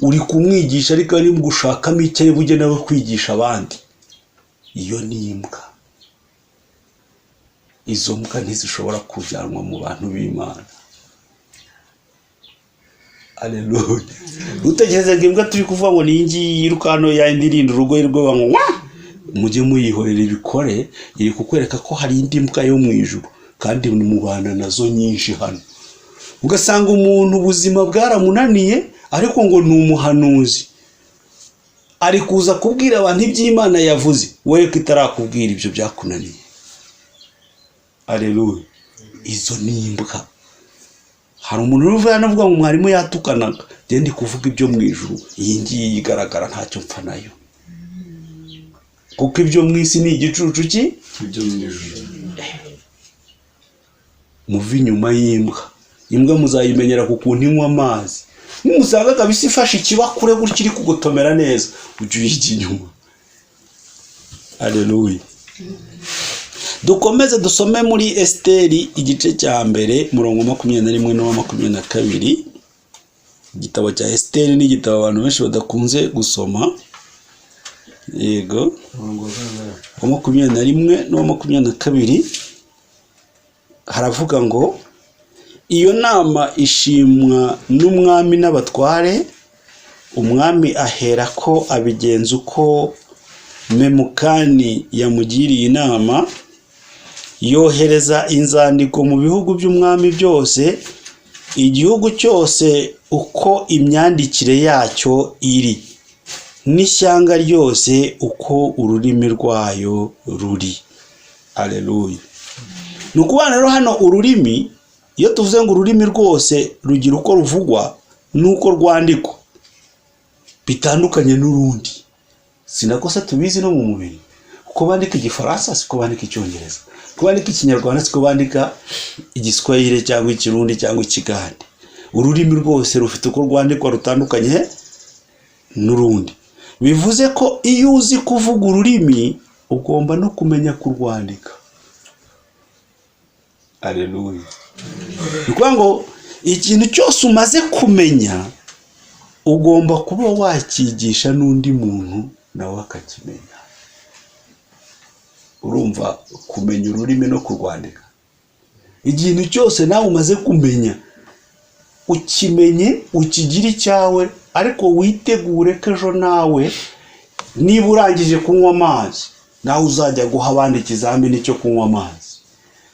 Uri kumwigisha, ariko ari gushakamo icyo ari bujye nawe kwigisha abandi. Iyo ni imbwa. Izo mbwa ntizishobora kujyanwa mu bantu b'Imana. Aleluya! Utekereza ngo imbwa turi kuvuga ngo ni iyi ngiyi yiruka hano, yindi irinda urugo rwe ngo wa, mujye muyihorera ibikore. Iri kukwereka ko hari indi mbwa yo mu ijuru, kandi mubana nazo nyinshi hano. Ugasanga umuntu ubuzima bwaramunaniye, ariko ngo ni umuhanuzi, ari kuza kubwira abantu iby'Imana yavuze. Wowe ko itarakubwira ibyo byakunaniye? Aleluya! Izo ni imbwa. Hari umuntu uri anavuga ngo mwarimu yatukanaga. Njye ndi kuvuga ibyo mu ijuru. Iyi ngiyi igaragara ntacyo mpfa nayo, kuko ibyo mu isi ni igicucu ki Ibyo mu ijuru. Muve inyuma y'imbwa. Imbwa muzayimenyera ku kuntu inywa amazi. Nimusanga kabisa ifashe ikibakure gutya, iri kugotomera neza, ujye uyijya inyuma. Aleluya! Dukomeze dusome muri Esiteri, igice cya mbere, murongo 21 n'uwa 22. Igitabo cya Esiteri ni igitabo abantu benshi badakunze gusoma. Yego. Umurongo wa kangahe? Wa 21 n'uwa 22. Haravuga ngo: "Iyo nama ishimwa n'umwami n'abatware. Umwami ahera ko abigenza uko Memukani yamugiriye inama. Yohereza inzandiko mu bihugu by'umwami byose, igihugu cyose uko imyandikire yacyo iri, n'ishyanga ryose uko ururimi rwayo ruri." Aleluya! Ni ukuvuga rero hano ururimi, iyo tuvuze ngo ururimi rwose rugira uko ruvugwa n'uko rwandikwa bitandukanye n'urundi. Sinako se tubizi no mu mubiri? Uko bandika Igifaransa siko bandika Icyongereza, uko bandika Ikinyarwanda siko bandika Igiswahili cyangwa Ikirundi cyangwa Ikigande. Ururimi rwose rufite uko rwandikwa rutandukanye n'urundi. Bivuze ko iyo uzi kuvuga ururimi, ugomba no kumenya kurwandika. Aleluya! Ni ukuvuga ngo ikintu cyose umaze kumenya, ugomba kuba wakigisha n'undi muntu, nawe akakimenya. Urumva kumenya ururimi no kurwandika? Ikintu cyose nawe umaze kumenya, ukimenye, ukigire icyawe, ariko witegure ko ejo nawe niba urangije kunywa amazi, nawe uzajya guha abandi ikizamini cyo kunywa amazi.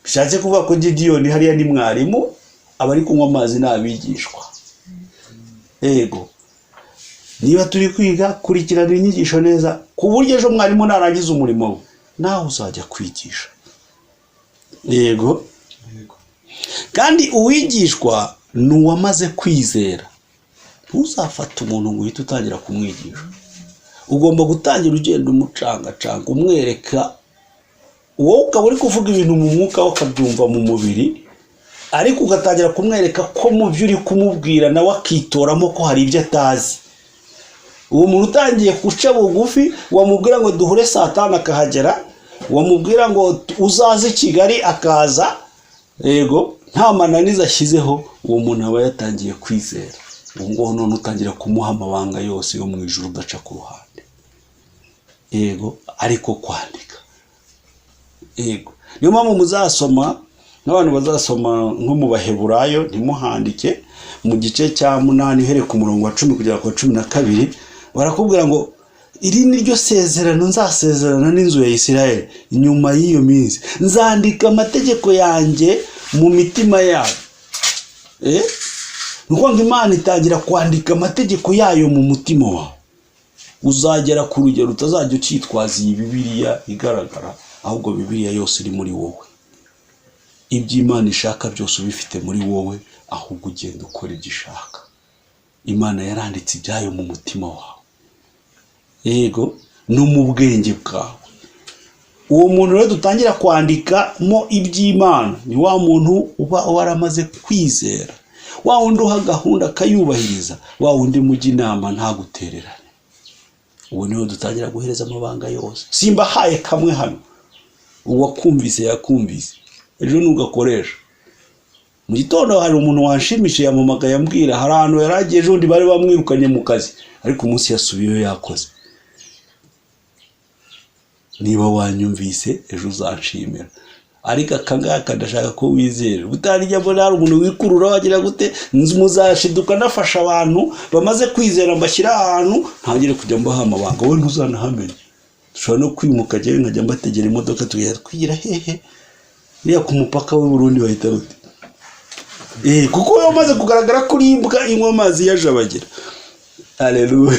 Bishatse kuvuga ko Gidiyoni hariya ni mwarimu, abari kunywa amazi ni abigishwa. Yego, niba turi kwiga, kurikirana inyigisho neza, ku buryo ejo mwarimu narangiza umurimo we, nawe uzajya kwigisha. Yego. Yego. Kandi uwigishwa ni uwamaze kwizera. Ntuzafate umuntu ngo uhite utangira kumwigisha. Ugomba gutangira ugenda umucangacanga, umwereka. Wowe ukaba uri kuvuga ibintu mu mwuka, we akabyumva mu mubiri, ariko ugatangira kumwereka ko mu byo uri kumubwira nawe akitoramo ko hari ibyo atazi. Uwo muntu utangiye guca bugufi, wamubwira ngo duhure saa 5 akahagera, wamubwira ngo uzaze i Kigali akaza, yego, nta mananiza ashyizeho, uwo muntu aba yatangiye kwizera. Ubu ngubu none utangira kumuha amabanga yose yo mu ijuru, udaca ku ruhande. Yego, ariko kwandika. Yego, niyo mpamvu muzasoma, n'abantu bazasoma nko mu Baheburayo, ntimuhandike, mu gice cya 8 uhereye ku murongo wa 10 kugera ku wa 12, barakubwira ngo: "Iri ni ryo sezerano nzasezerana n'inzu ya Isirayeli nyuma y'iyo minsi: nzandika amategeko yanjye mu mitima yabo." Ni ukuvuga ngo Imana itangira kwandika amategeko yayo mu mutima wawe. Uzagera ku rugero utazajya ucyitwaza iyi Bibiliya igaragara, ahubwo Bibiliya yose iri muri wowe. Ibyo Imana ishaka byose ubifite muri wowe, ahubwo ugenda ukora ibyo ishaka. Imana yaranditse ibyayo mu mutima wawe, yego, no mu bwenge bwawe. Uwo muntu rero dutangira kwandikamo iby'Imana ni wa muntu uba waramaze kwizera, wa wundi uha gahunda akayubahiriza, wa wundi mujya inama ntagutererane. Uwo niwe dutangira guhereza amabanga yose. Simbahaye kamwe hano, uwakumvise yakumvise, ejo ntugakoresha. Mu gitondo hari umuntu wanshimishije, yampamagaye ambwira hari ahantu yari agiye ejo bundi bari bamwirukanye mu kazi, ariko umunsi yasubiyeyo yakoze. Niba wanyumvise ejo uzanshimira, ariko aka ngaka ndashaka ko wizera. Utarya mbona hari umuntu wikurura wagira gute, muzashiduka nafasha abantu bamaze kwizera, mbashyira ahantu ntangire kujya mbaha amabanga, wowe ntuzanahamenya. Dushobora no kwimuka njyewe nkajya mbategera imodoka tugenda twigira hehe niya ku mupaka w'u Burundi bahita bate. Kuko wowe umaze kugaragara ko uri imbwa inywa amazi yajabagira. Haleluya.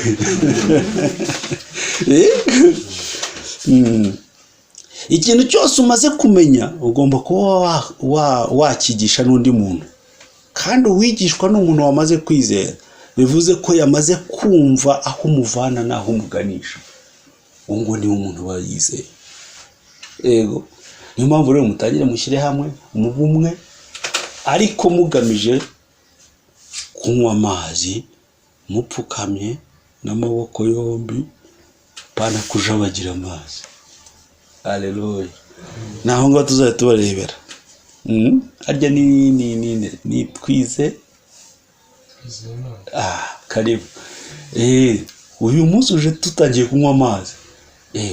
Ikintu cyose umaze kumenya ugomba kuba wakigisha n'undi muntu, kandi uwigishwa ni umuntu wamaze kwizera, bivuze ko yamaze kumva aho umuvana n'aho umuganisha. Uwo nguwo niwe umuntu uba yizeye. Yego, niyo mpamvu rero mutangire mushyire hamwe mu bumwe, ariko mugamije kunywa amazi mupfukamye n'amaboko yombi, pana kujabagira amazi. Haleluya. Naho ngaho tuzajya tubarebera. Harya ni twize. Karibu. Uyu munsi uje tutangiye kunywa amazi.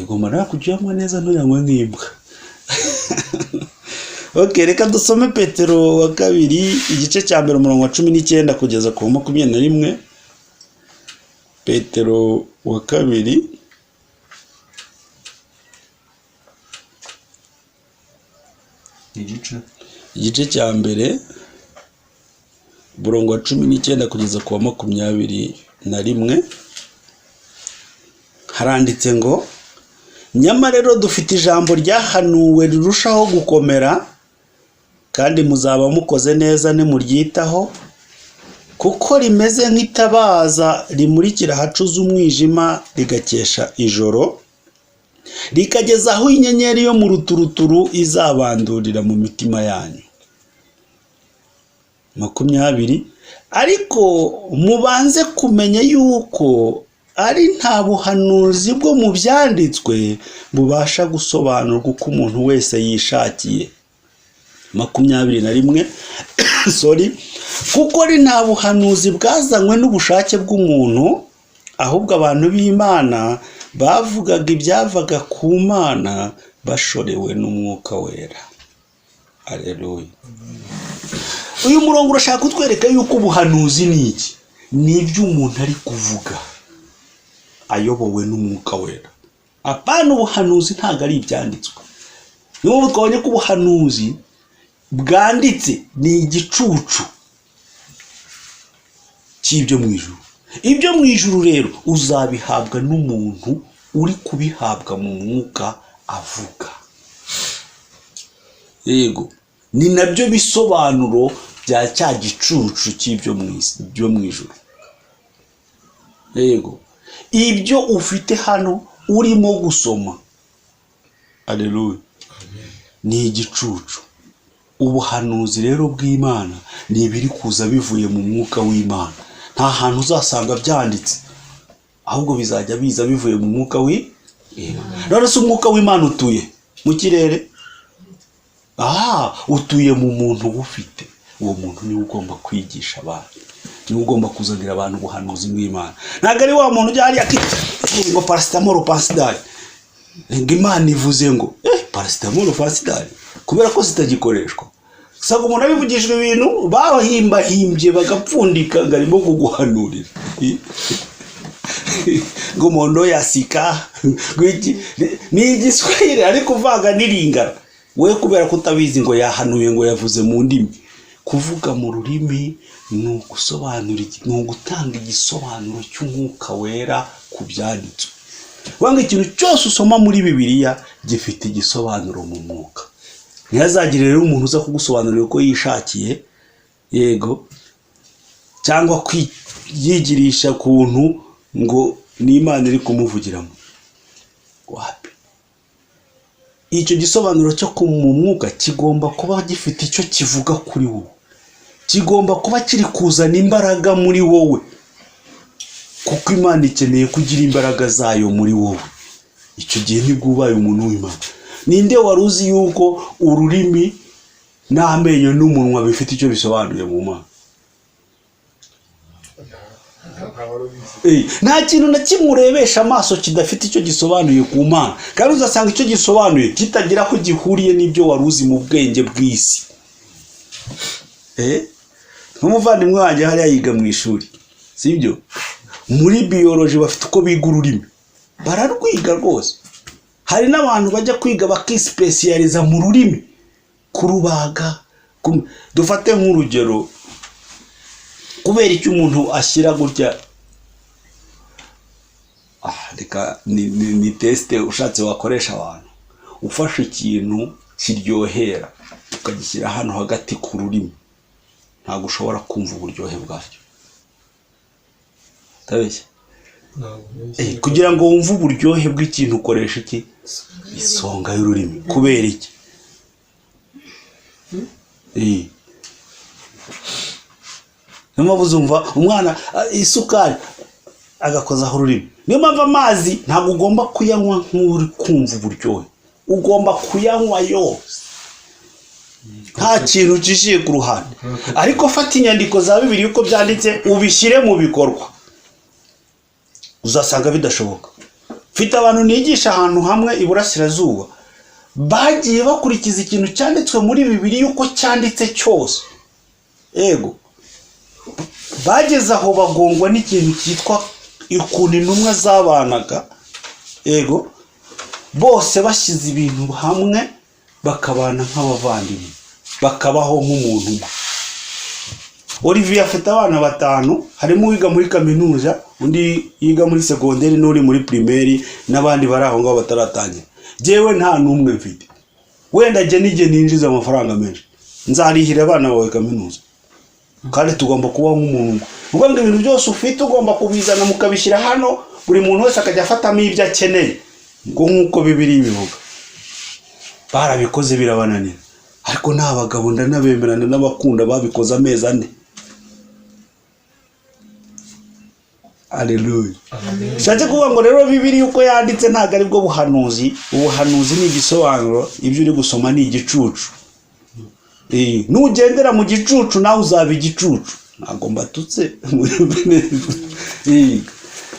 Ugomba nawe kujya uyanywa neza ntuyanywe nk'imbwa. Okay, reka dusome Petero wa kabiri igice cya mbere umurongo wa 19 kugeza ku 21. Petero wa kabiri igice cya mbere umurongo wa 19 kugeza ku wa 21, haranditse ngo: nyamara rero dufite ijambo ryahanuwe rirushaho gukomera, kandi muzaba mukoze neza nimuryitaho, kuko rimeze nk'itabaza rimurikira ahacuze umwijima rigakesha ijoro, rikageza aho inyenyeri yo mu ruturuturu izabandurira mu mitima yanyu. 20. Ariko mubanze kumenya yuko ari nta buhanuzi bwo mu byanditswe bubasha gusobanurwa uko umuntu wese yishakiye. 21. Sorry. Kuko ari nta buhanuzi bwazanywe n'ubushake bw'umuntu, ahubwo abantu b'Imana bavugaga ibyavaga ku Mana bashorewe n'Umwuka Wera. Haleluya. Uyu murongo urashaka kutwereka yuko ubuhanuzi ni iki? Ni ibyo umuntu ari kuvuga ayobowe n'Umwuka Wera. Apana, ubuhanuzi ntabwo ari ibyanditswe. Niyo mpamvu twabonye ko ubuhanuzi bwanditse ni igicucu cy'ibyo mu ijuru. Ibyo mu ijuru rero uzabihabwa n'umuntu uri kubihabwa mu mwuka avuga. Yego, ni nabyo bisobanuro bya cya gicucu cy'ibyo mu ijuru. Yego, ibyo ufite hano urimo gusoma, haleluya, ni igicucu. Ubuhanuzi rero bw'Imana ni ibiri kuza bivuye mu mwuka w'Imana. Nta hantu uzasanga byanditse, ahubwo bizajya biza bivuye mu mwuka w'Imana. Rero se umwuka w'Imana utuye mu kirere? Utuye mu muntu ufite. Uwo muntu niwe ugomba kwigisha abantu, niwe ugomba kuzanira abantu ubuhanuzi bw'Imana. Ntabwo ari wa muntu ujya hariya ngo paracetamol pansidari, ngo Imana ivuze ngo paracetamol pansidari, kubera ko zitagikoreshwa. Usanga umuntu abivugishwa ibintu bahimbahimbye bagapfundika ngo arimo kuguhanurira, ngo umuntu yasika ni igiswahili ariko uvanga n'iringara. We kubera ko utabizi ngo yahanuye ngo yavuze mu ndimi. Kuvuga mu rurimi Ni ugusobanura, ni ugutanga igisobanuro cy'Umwuka Wera ku byanditswe. Wanga ikintu cyose usoma muri Bibiliya gifite igisobanuro mu mwuka. Ntihazagire rero umuntu uza kugusobanurira uko yishakiye, yego, cyangwa kwiyigirisha kuntu ngo ni Imana iri kumuvugiramo. Wapi! Icyo gisobanuro cyo mu mwuka kigomba kuba gifite icyo kivuga kuri wowe, kigomba kuba kiri kuzana imbaraga muri wowe, kuko Imana ikeneye kugira imbaraga zayo muri wowe. Icyo gihe nibwo ubaye umuntu w'Imana. Ninde wari uzi yuko ururimi n'amenyo n'umunwa bifite icyo bisobanuye mu Mana? Nta kintu na kimwe urebesha amaso kidafite icyo gisobanuye ku Mana, kandi uzasanga icyo gisobanuye kitagira aho gihuriye n'ibyo wari uzi mu bwenge bw'isi. Nk'umuvandimwe wanjye hariya yiga mu ishuri, sibyo? Muri biyoloji bafite uko biga ururimi, bararwiga rwose. Hari n'abantu bajya kwiga bakisipesiyariza mu rurimi, kurubaga. Dufate nk'urugero, kubera icyo umuntu ashyira gutya, reka ni test ushatse wakoresha abantu. Ufashe ikintu kiryohera ukagishyira hano hagati ku rurimi, ntabwo ushobora kumva uburyohe bwacyo. Ndabeshya? Kugira ngo wumve uburyohe bw'ikintu ukoresha iki? Isonga y'ururimi. Kubera iki? Niyo mpamvu uzumva umwana isukari agakozaho ururimi. Niyo mpamvu amazi ntabwo ugomba kuyanywa nk'uri kumva uburyohe, ugomba kuyanywa yose nta kintu ucishiye ku ruhande. Ariko fata inyandiko za Bibiliya uko byanditse ubishyire mu bikorwa, uzasanga bidashoboka. Mfite abantu nigisha ahantu hamwe iburasirazuba bagiye bakurikiza ikintu cyanditswe muri Bibiliya uko cyanditse cyose, yego, bageze aho bagongwa n'ikintu cyitwa ukuntu intumwa zabanaga, yego, bose bashyize ibintu hamwe bakabana nk'abavandimwe, bakabaho nk'umuntu umwe. Olivier afite abana batanu, harimo uwiga muri kaminuza, undi yiga muri segonderi, n'uri muri primaire, n'abandi bari aho ngaho bataratangira. Jyewe nta n'umwe mfite. Wenda jye nijye ninjiza amafaranga menshi, nzarihira abana bawe kaminuza, kandi tugomba kubaho nk'umuntu umwe. Ubwo ngo ibintu byose ufite ugomba kubizana mukabishyira hano, buri muntu wese akajya afatamo ibyo akeneye, ngo nk'uko Bibiliya ibivuga. Barabikoze birabananira, ariko ni abagabo, ndanabemerana n'abakunda, babikoze amezi 4. Aleluya! Bishatse kuvuga ngo rero Bibiliya uko yanditse ntabwo ari bwo buhanuzi. Ubuhanuzi ni igisobanuro, ibyo uri gusoma ni igicucu. Nugendera mu gicucu nawe uzaba igicucu. Ntabwo mbatutse.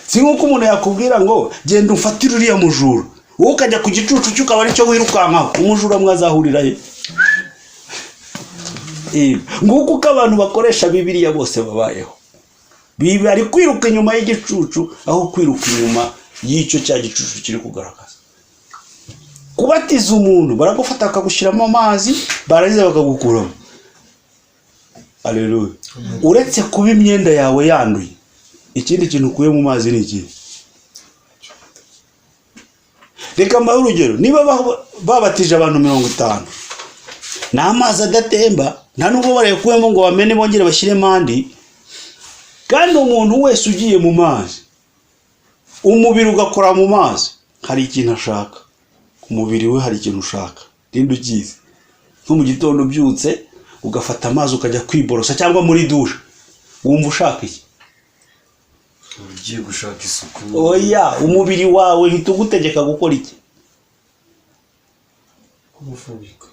Si nk'uko umuntu yakubwira ngo genda umfatire uriya mujura, wowe ukajya ku gicucu cye ukaba aricyo wirukankaho, umujura mwazahurira he? Nguko uko abantu bakoresha Bibiliya bose babayeho, bari kwiruka inyuma y'igicucu aho kwiruka inyuma y'icyo cya gicucu kiri kugaragaza. Kubatiza umuntu, baragufata bakagushyiramo amazi, barangiza bakagukuramo. Aleluya! Uretse kuba imyenda yawe yanduye, ikindi kintu ukuye mu mazi ni ikihe? Reka mbahe urugero. Niba babatije abantu 50, ni amazi adatemba, nta nubwo barayakuyemo ngo bamene bongere bashyiremo andi. Kandi umuntu wese ugiye mu mazi, umubiri ugakora mu mazi, hari ikintu ashaka. Umubiri we hari ikintu ushaka, ninde ukizi? Nko mu gitondo ubyutse ugafata amazi ukajya kwiborosa cyangwa muri dushe, wumva ushaka iki? Ugiye gushaka isuku. Oya, umubiri wawe uhita ugutegeka gukora iki? Kumufubika.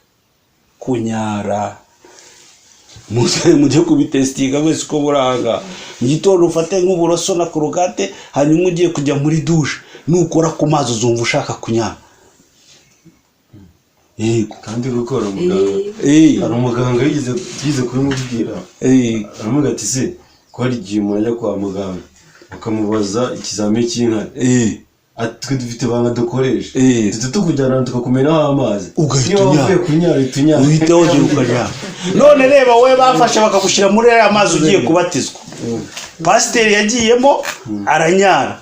Kunyara. Mujye kubitesitinga wese uko buranga. Mu gitondo ufate nk'uburoso na korogate, hanyuma ugiye kujya muri dushe, nukora ku mazi uzumva ushaka kunyara. Yego. Kandi gukora umuganga, hari umuganga yigeze kubimubwira, aramubwira ati se ko hari igihe umuntu ajya kwa muganga bakamubaza ikizamini cy'inkari, Ati twe dufite ibanga dukoresha. Eh. Duhita tukujyana tukakumenaho amazi. Ugahita Niba unyara. wavuye kunyara, uhita unyara. Uhita wongera ukanyara. None reba wowe, bafashe bakagushyira muri aya mazi ugiye kubatizwa. Pasiteri yagiyemo aranyara,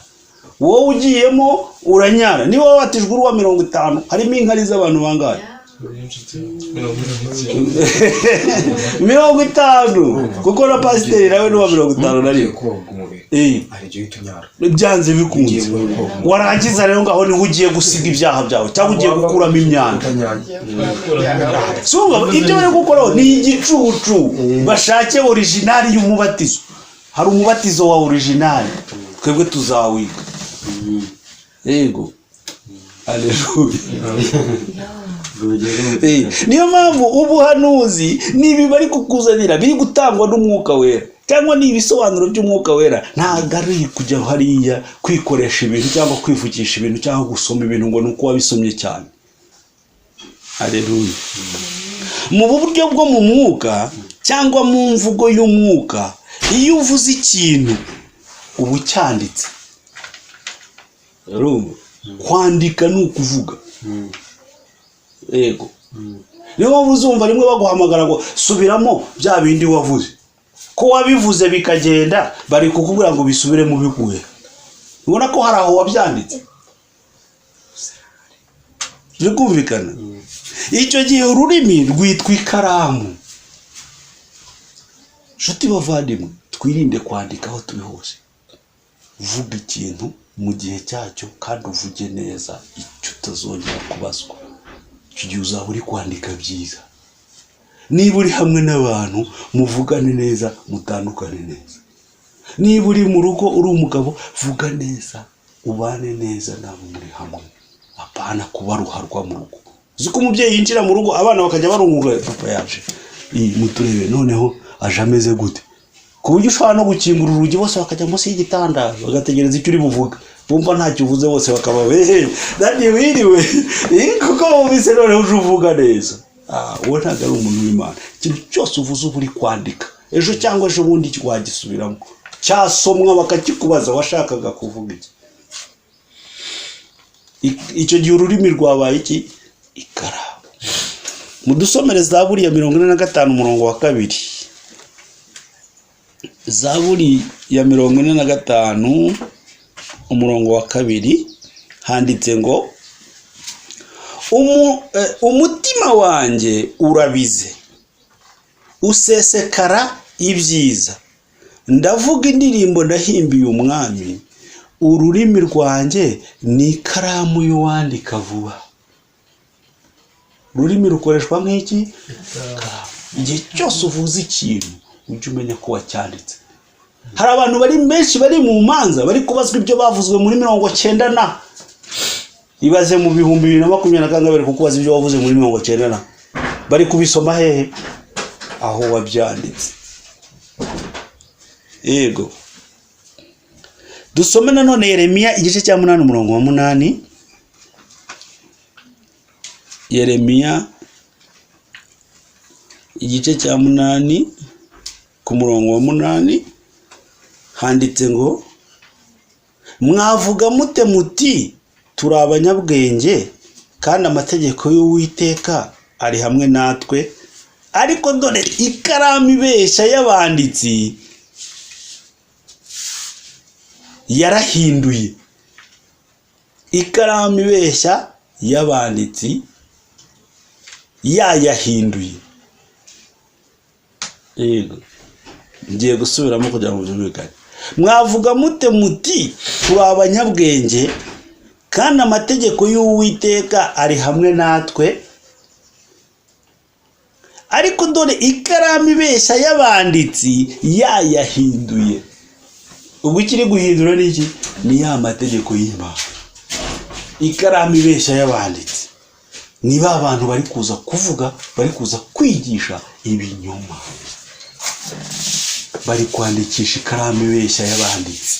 wowe ugiyemo uranyara. Niba wabatijwe uri uwa 50, harimo inkari z'abantu bangahe? 49. 50, kuko na pasiteri nawe ni uwa 51. Koga umubiri. Eh. Hari igihe uhita unyara. Byanze bikunze. Ugiye koga. Warangiza rero, ngaho niho ugiye gusiga ibyaha byawe cyangwa ugiye gukuramo imyanda. Utanyaye. Si urumva, ibyo bari gukoraho ni igicucu. Bashake original y'umubatizo. Hari umubatizo wa original, twebwe tuzawiga. Yego, aleluya. Urugero. Niyo mpamvu ubuhanuzi ni ibi bari kukuzanira biri gutangwa n'Umwuka Wera, cyangwa ni ibisobanuro by'Umwuka Wera. Ntabwo ari kujya hariya kwikoresha ibintu cyangwa kwivugisha ibintu cyangwa gusoma ibintu ngo ni uko wabisomye cyane. Aleluya. Mu buryo bwo mu mwuka cyangwa mu mvugo y'umwuka, iyo uvuze ikintu uba ucyanditse. Urumva, kwandika ni ukuvuga. Yego, niyo mpamvu uzumva rimwe baguhamagara ngo subiramo bya bindi wavuze, ko wabivuze bikagenda, bari kukubwira ngo bisubiremo biguye. Ubona ko hari aho wabyanditse, biri kumvikana. Icyo gihe ururimi rwitwa ikaramu. Nshuti bavandimwe, twirinde kwandika aho turi hose. Vuga ikintu mu gihe cyacyo kandi uvuge neza icyo utazongera kubazwa. Icyo gihe uzaba uri kwandika byiza. Niba uri hamwe n'abantu, muvugane neza, mutandukane neza. Niba uri mu rugo uri umugabo, vuga neza, ubane neza n'abo muri hamwe, apana kuba ruharwa mu rugo. Uzi ko umubyeyi yinjira mu rugo, abana bakajya barunguka: "Papa yaje." Iyi, muturebe noneho aje ameze gute, ku buryo ushobora no gukingura urugi, bose bakajya munsi y'igitanda bagategereza icyo uri buvuge. Bumva ntacyo uvuze, bose bakaba: "Ehe, daddy, wiriwe?" Kuko bumvise noneho uje uvuga neza. Ah, uwo ntabwo ari umuntu w'Imana. Ikintu cyose uvuze uba uri kwandika, ejo cyangwa ejo bundi wagisubiramo, cyasomwa, bakakikubaza: "Washakaga kuvuga iki?" Icyo gihe ururimi rwabaye iki? Ikaramu. Mudusomere Zaburi ya 45, umurongo wa 2. Zaburi ya 45, umurongo wa 2, handitse ngo: "Umutima wanjye urabize, usesekara ibyiza. Ndavuga indirimbo, ndahimbiye Umwami. Ururimi rwanjye ni ikaramu y'uwandika vuba." Ururimi rukoreshwa nk'iki? Ikaramu. Igihe cyose uvuze ikintu, ujye umenya ko wacyanditse. Hari abantu bari benshi bari mu manza, bari kubazwa ibyo bavuzwe muri 90 na. Ibaze mu 2024 bari kukubaza ibyo wavuze muri 90 na. Bari kubisoma hehe? Aho wabyanditse. Yego, dusome nanone Yeremiya igice cya 8, umurongo wa 8. Yeremiya igice cya 8, ku murongo wa 8, handitse ngo: "Mwavuga mute muti: 'Turi abanyabwenge, kandi amategeko y'Uwiteka ari hamwe natwe'? Ariko dore ikaramu ibeshya y'abanditsi yarahinduye." Ikaramu ibeshya y'abanditsi yayahinduye. Yego, ngiye gusubiramo kugira ngo byumvikane. "Mwavuga mute muti: 'Turi abanyabwenge, kandi amategeko y'Uwiteka ari hamwe natwe'? Ariko dore ikaramu ibeshya y'abanditsi yayahinduye." Ubwo ikiri guhindura ni iki? Ni ya mategeko y'Imana. Ikaramu ibeshya y'abanditsi ni ba bantu bari kuza kuvuga, bari kuza kwigisha ibinyoma, bari kwandikisha ikaramu ibeshya y'abanditsi.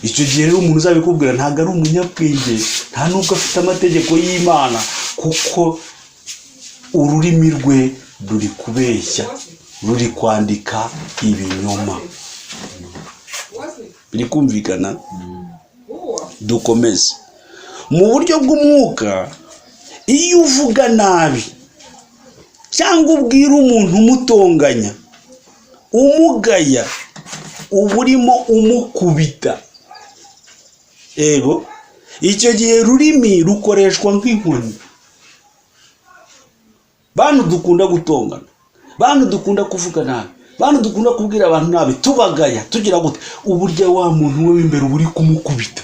Icyo gihe rero umuntu uzabikubwira ntabwo ari umunyabwenge, nta nubwo afite amategeko y'Imana, kuko ururimi rwe ruri kubeshya, ruri kwandika ibinyoma. Biri kumvikana? Dukomeze. Mu buryo bw'umwuka, iyo uvuga nabi cyangwa ubwira umuntu umutonganya, umugaya, uba urimo umukubita. Ego, icyo gihe rurimi rukoreshwa nk'inkoni. Bantu dukunda gutongana, bantu dukunda kuvuga nabi, bantu dukunda kubwira abantu nabi, tubagaya, tugira gute, uburyo wa muntu we w'imbere uba uri kumukubita.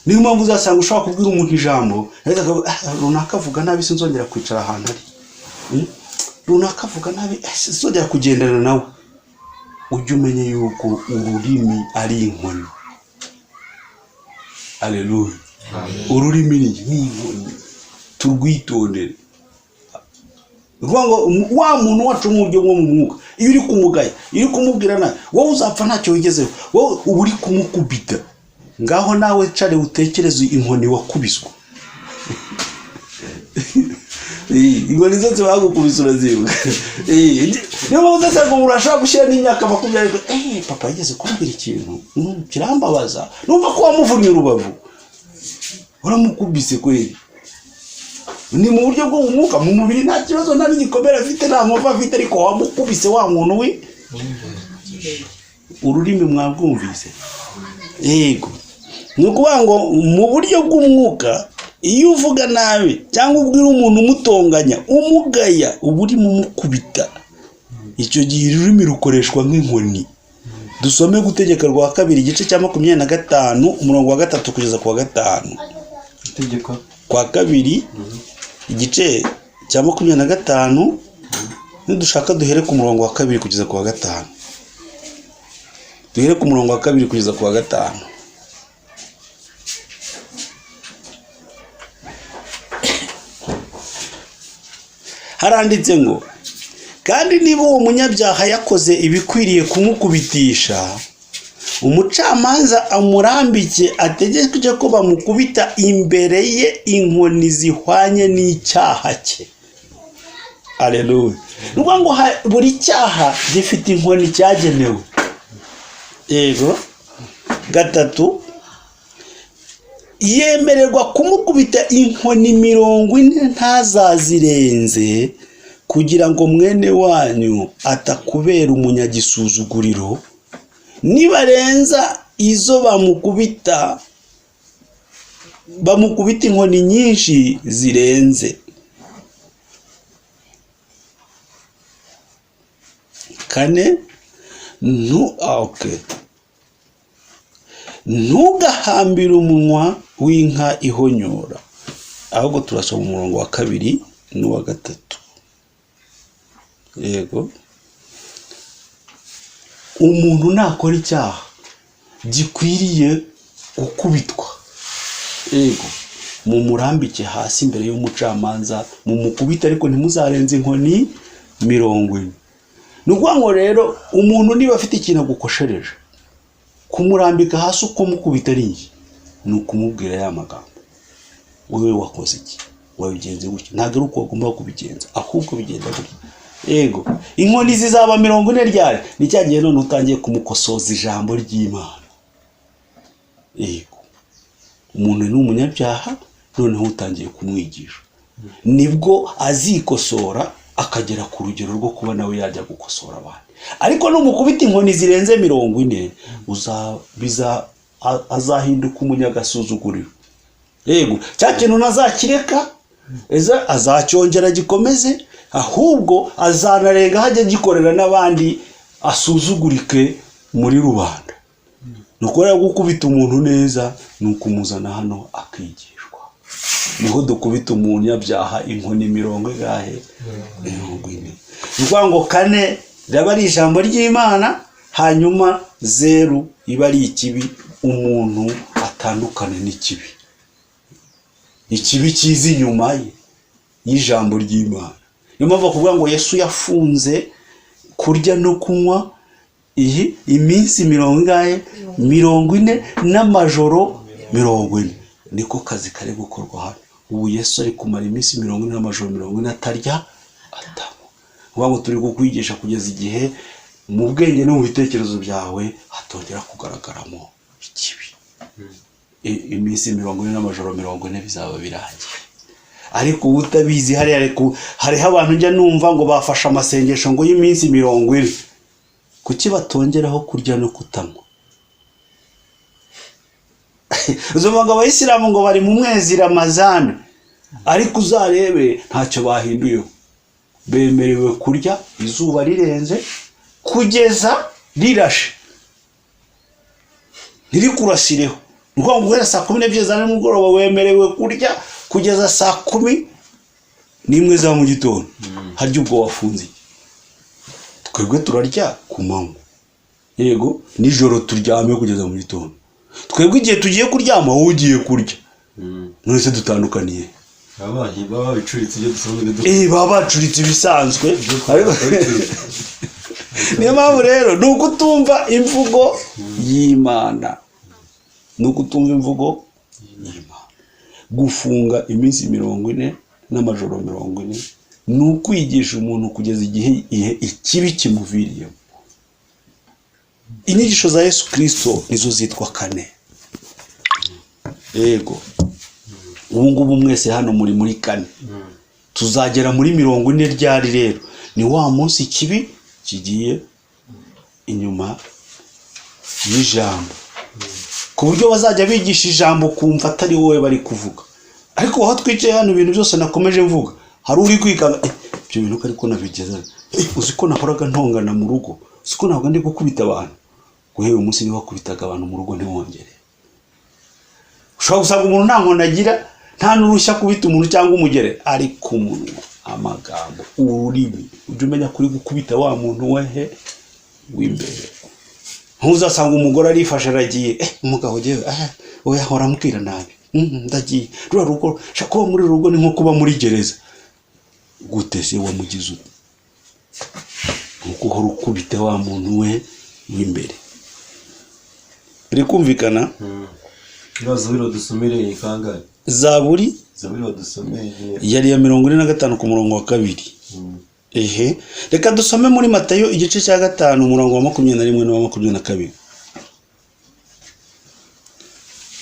Niyo mpamvu uzasanga ushobora kubwira umuntu ijambo, runaka avuga nabi, sinzongera kwicara ahantu ari, runaka avuga nabi, sinzongera kugendana nawe. Ujye umenye yuko ururimi ari inkoni. Aleluya. Ururimi ni inkoni, turwitondere. Ngo wa muntu wacu mu buryo bwo mu mwuka, iyo uri kumugaya, iyo uri kumubwira nabi, wowe uzapfa ntacyo wigezeho, wowe uba uri kumukubita. Ngaho nawe care utekereze inkoni wakubiswe. Inkoni zose bagukubise urazibuka. Niyo mpamvu uzasanga umuntu ashobora gushyira n'imyaka 20, papa yigeze kumbwira ikintu kirambabaza, numva ko wamuvunnye urubavu, uramukubise kweli. Ni mu buryo bwo mu mwuka, mu mubiri nta kibazo, nta n'igikomere afite, nta nkovu afite, ariko wamukubise wa muntu we. Ururimi mwabwumvise? Yego. Ni ukuvuga ngo mu buryo bw'umwuka, iyo uvuga nabi cyangwa ubwira umuntu umutonganya, umugaya, uba urimo umukubita. Icyo gihe ururimi rukoreshwa nk'inkoni. Dusome Gutegeka rwa kabiri igice cya 25 umurongo wa 3 kugeza ku wa 5. Gutegeka kwa kabiri igice cya 25, nidushaka duhere ku murongo wa 2 kugeza ku wa 5. Duhere ku murongo wa 2 kugeza ku wa 5. Haranditse ngo kandi niba uwo munyabyaha yakoze ibikwiriye kumukubitisha, umucamanza amurambike ategeke ko bamukubita imbere ye inkoni zihwanye n'icyaha cye. Aleluya. Ni ukuvuga ngo buri cyaha gifite inkoni cyagenewe. Yego. 3, yemererwa kumukubita inkoni 40 ntazazirenze, kugira ngo mwene wanyu atakubera umunyagisuzuguriro. Nibarenza izo bamukubita inkoni nyinshi zirenze. 4, ntugahambire umunwa w'inka ihonyora. Ahubwo turasoma umurongo wa 2 n'uwa 3. Yego. Umuntu nakora icyaha gikwiriye gukubitwa, yego, mumurambike hasi imbere y'umucamanza, mumukubite, ariko ntimuzarenze inkoni 40. Ni ukuvuga ngo rero umuntu niba afite ikintu agukoshereje, kumurambika hasi uko mukubita ari iki, ni ukumubwira ya magambo, wowe wakoze iki, wabigenze gutya, ntabwo ari uko wagomba kubigenza, ahubwo bigenda gutya. Yego, inkoni zizaba 40 ryari? Ni cya gihe none utangiye kumukosoza ijambo ry'Imana. Yego, umuntu ni umunyabyaha, noneho utangiye kumwigisha, nibwo azikosora akagera ku rugero rwo kuba nawe yajya gukosora abandi. Ariko numukubita inkoni zirenze 40, azahinduka umunyagasuzuguriro. Yego, cya kintu ntazakireka, azacyongera gikomeze, ahubwo azanarenga hajya gikorera n'abandi, asuzugurike muri rubanda. Nuko rero gukubita umuntu neza ni ukumuzana hano akigishwa. Niho dukubita umunyabyaha inkoni 40. Ni ukuvuga ngo 4 riba ari ijambo ry'Imana, hanyuma 0 iba ari ikibi, umuntu atandukane n'ikibi. Ikibi kiza inyuma ye y'ijambo ry'Imana. Niyo mpamvu kuvuga ngo Yesu yafunze kurya no kunywa iyi iminsi 40 n'amajoro 40. Niko kazi kari gukorwa hano. Ubu Yesu ari kumara iminsi 40 n'amajoro 40 atarya atanywa. Kuvuga ngo turi kukwigisha kugeza igihe mu bwenge no mu bitekerezo byawe hatongera kugaragaramo ikibi. Iminsi 40 n'amajoro 40 bizaba birangiye. Ariko uba utabizi hariya, hariho abantu njya numva ngo bafashe amasengesho ngo y'iminsi 40. Kuki batongeraho kurya no kutanywa? Uzumva ngo abayisilamu ngo bari mu mwezi Ramazani, ariko uzarebe ntacyo bahinduyeho. Bemerewe kurya izuba rirenze kugeza rirashe, ntirikurasireho. Ni ukuvuga ngo guhera saa 12 za nimugoroba wemerewe kurya kugeza saa 11 za mu gitondo. Harya ubwo wafunze iki? Twebwe turarya ku manywa, yego, nijoro turyame kugeza mu gitondo. Twebwe igihe tugiye kuryama, wowe ugiye kurya. None se dutandukaniye? Baba babicuritse ibyo dusanzwe dukora. Baba bacuritse ibisanzwe. Niyo mpamvu rero ni ukutumva imvugo y'Imana, ni ukutumva imvugo y'Imana. Gufunga iminsi 40 n'amajoro 40 ni ukwigisha umuntu kugeza igihe ikibi kimuviriyemo. Inyigisho za Yesu Kirisito nizo zitwa kane. Yego, ubu ngubu mwese hano muri kane. Tuzagera muri 40 ryari rero? Ni wa munsi ikibi kigiye inyuma y'ijambo, ku buryo bazajya bigisha ijambo kumva atari wowe bari kuvuga. Ariko aho twicaye hano, ibintu byose nakomeje mvuga, hari uri kwikanga: "Ibyo bintu ko ariko nabigeza, uzi ko nahoraga ntongana mu rugo, uzi ko ntabwo ndi gukubita abantu?" Guhera umunsi niba wakubitaga abantu mu rugo, ntiwongere. Ushobora gusanga umuntu nta nkoni agira, nta n'urushya kubita umuntu cyangwa umugere, ariko umunwa, amagambo, ururimi, ujya umenya kuri gukubita wa muntu wehe w'imbere. Ntuzasanga umugore arifashe aragiye: "Umugabo ngewe, oya, ahora ambwira nabi, ndagiye, ruriya rugo, shaka kuba muri uru rugo ni nko kuba muri gereza." Gute se? Wamugize ute? Nkuko uhora ukubita wa muntu we w'imbere. Biri kumvikana? Iriya zaburi badusomere ni kangahe? Zaburi? Zaburi badusomeye. Yari iya 45 ku murongo wa 2. Ehe, reka dusome muri Matayo igice cya 5, umurongo wa 21 n'uwa 22.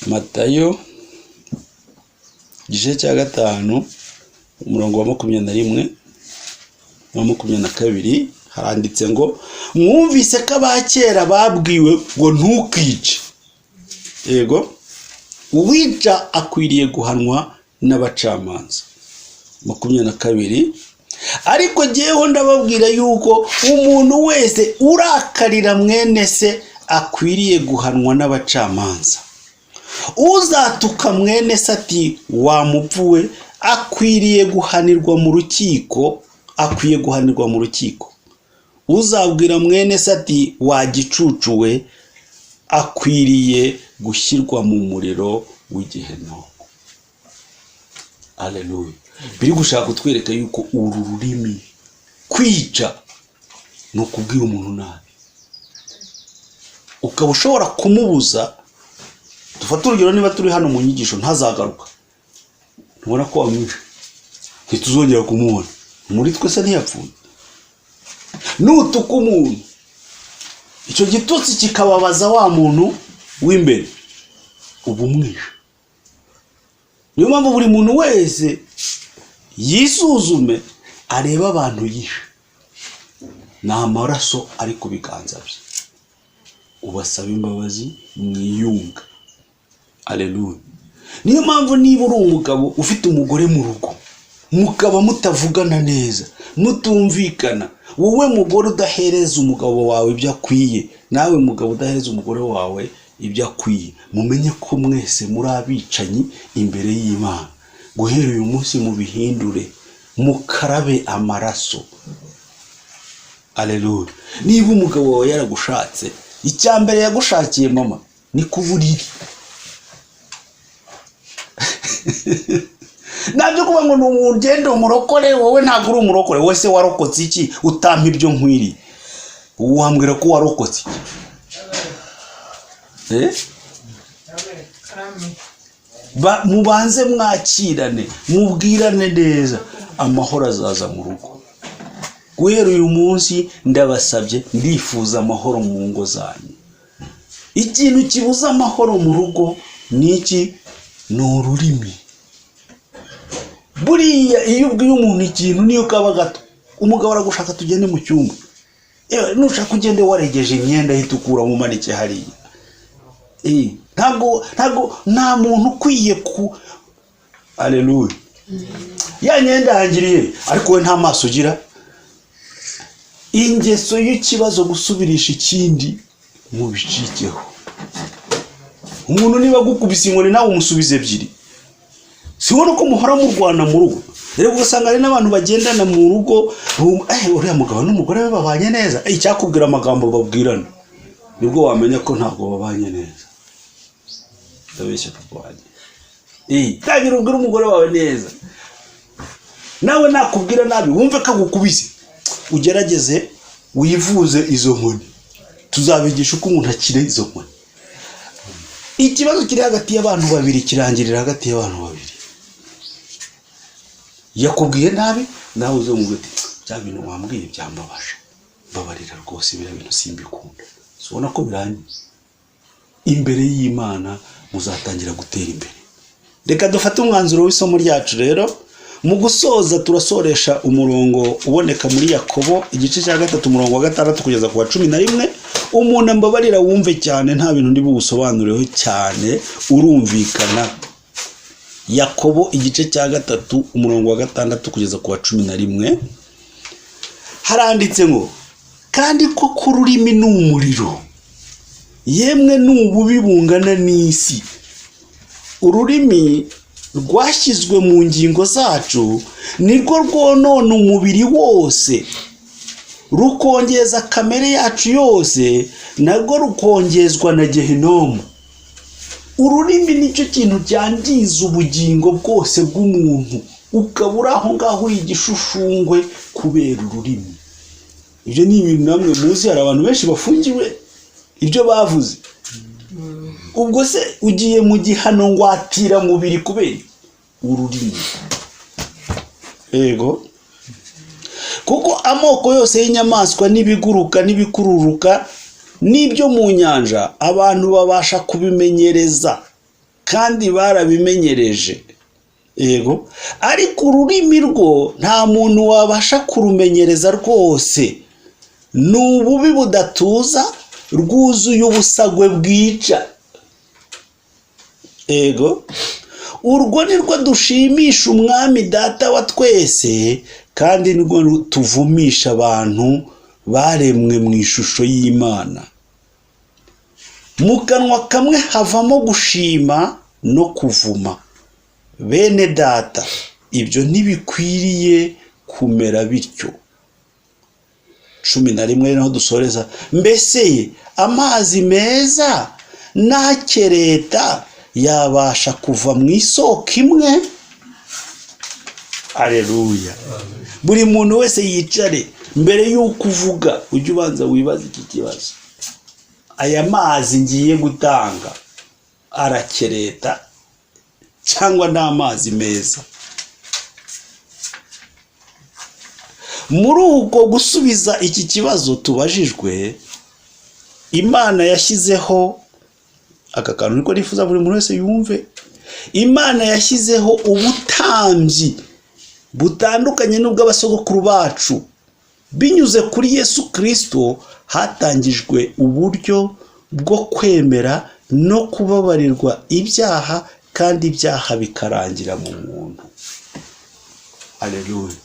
Matayo igice cya 5, umurongo wa 21 n'uwa 22, haranditse ngo: "Mwumvise ko abakera babwiwe ngo ntukice. Yego, uwica akwiriye guhanwa n'abacamanza." 22: "Ariko jyewe ndababwira yuko umuntu wese urakarira mwene se akwiriye guhanwa n'abacamanza. Uzatuka mwene se ati wa mupfu we, akwiriye guhanirwa mu rukiko, akwiye guhanirwa mu rukiko. Uzabwira mwene se ati wa gicucu we, akwiriye gushyirwa mu muriro w'igihenomu." Aleluya! Biri gushaka kutwereka yuko uru rurimi, kwica ni ukubwira umuntu nabi, ukaba ushobora kumubuza. Dufate urugero, niba turi hano mu nyigisho ntazagaruka, ntubona ko wamwishe? Ntituzongera kumubona muri twe se? Ntiyapfuye? Nutuka umuntu, icyo gitutsi kikababaza wa muntu w'imbere, uba umwishe. Niyo mpamvu buri muntu wese yisuzume, arebe abantu yishe, ni amaraso ari ku biganza bye, ubasaba imbabazi, mwiyunga. Aleluya! Niyo mpamvu niba uri umugabo ufite umugore mu rugo, mukaba mutavugana neza, mutumvikana, wowe mugore udahereza umugabo wawe ibyo akwiye, nawe mugabo udahereza umugore wawe ibyo akwiye, mumenye ko mwese muri abicanyi imbere y'Imana. Guhera uyu munsi mubihindure, mukarabe amaraso. Aleluya! Niba umugabo wawe yaragushatse, icya mbere yagushakiye, mama, ni ku buriri. Ntabyo kuba ngo ni ugende umurokore. Wowe ntabwo uri umurokore. Wowe se warokotse iki utampa ibyo nkwiriye? Wambwira ko warokotse iki? Mubanze mwakirane, mubwirane neza, amahoro azaza mu rugo. Guhera uyu munsi ndabasabye, ndifuza amahoro mu ngo zanyu. Ikintu kibuza amahoro mu rugo Ni iki? Ni ururimi. Buriya iyo ubwiye umuntu ikintu, niyo kaba gato, umugabo aragushaka, tugende mu cyumba. Yewe, nushaka ugende waregeje imyenda yitukura mu manike hariya. Ntabwo nta muntu ukwiye ku, aleluya, ya myenda yangiriye, ariko we nta maso ugira. Ingeso y'ikibazo gusubirisha ikindi, mubicikeho. Umuntu niba agukubise inkoni, nawe umusubiza ebyiri. Si ubona ko muhora murwana mu rugo? Rero ugasanga hari n'abantu bagendana mu rugo, uriya mugabo n'umugore we babanye neza. Icyakubwira amagambo babwirana, nibwo wamenya ko ntabwo babanye neza. Ndabeshya, papa wanjye? Tangira ubwire umugore wawe neza, nawe nakubwira nabi wumve ko agukubise, ugerageze wivuze izo nkoni. Tuzabigisha uko umuntu akira izo nkoni. Ikibazo kiri hagati y'abantu babiri kirangirira hagati y'abantu babiri. Yakubwiye nabi, nawe uze ngo uti: "Bya bintu wambwiye byambabaje, mbabarira rwose, biriya bintu simbikunda." Si ubona ko birangiye? Imbere y'Imana muzatangira gutera imbere. Reka dufate umwanzuro w'isomo ryacu. Rero mu gusoza, turasoresha umurongo uboneka muri Yakobo igice cya 3, umurongo wa 6 kugeza ku wa 11. Umuntu ambabarira wumve cyane, nta bintu ndi buwusobanureho cyane, urumvikana. Yakobo igice cya 3, umurongo wa 6 kugeza ku wa 11, haranditse ngo: "Kandi koko ururimi ni umuriro, yemwe ni ububi bungana n'isi. Ururimi rwashyizwe mu ngingo zacu, nirwo rwonona umubiri wose, rukongeza kamere yacu yose, narwo rukongezwa na Gehinomu." Ururimi nicyo kintu cyangiza ubugingo bwose bw'umuntu, ukaba uri aho ngaho uri igishushungwe kubera ururimi. Ibyo ni ibintu namwe muzi, hari abantu benshi bafungiwe ibyo bavuze. Ubwo se ugiye mu gihano ngwatira mubiri kubera ururimi? Yego, kuko amoko yose y'inyamaswa n'ibiguruka n'ibikururuka n'ibyo mu nyanja, abantu babasha kubimenyereza kandi barabimenyereje. Yego, ariko ururimi rwo nta muntu wabasha kurumenyereza rwose, ni ububi budatuza, rwuzuye ubusagwe bwica. Yego, urwo ni rwo dushimisha Umwami Data wa twese, kandi nirwo tuvumisha abantu baremwe mu ishusho y'Imana. Mu kanwa kamwe havamo gushima no kuvuma. Bene Data, ibyo ntibikwiriye kumera bityo. 11 naho dusoreza: "Mbese amazi meza n'akereta yabasha kuva mu isoko imwe?" Aleluya! Buri muntu wese yicare, mbere y'uko uvuga ujye ubanza wibaze iki kibazo: aya mazi ngiye gutanga arakereta cyangwa ni amazi meza? Muri uko gusubiza iki kibazo tubajijwe, Imana yashyizeho aka kantu, niko nifuza buri muntu wese yumve. Imana yashyizeho ubutambyi butandukanye n'ubw'abasogokuru bacu. Binyuze kuri Yesu Kirisito hatangijwe uburyo bwo kwemera no kubabarirwa ibyaha, kandi ibyaha bikarangira mu muntu. Aleluya!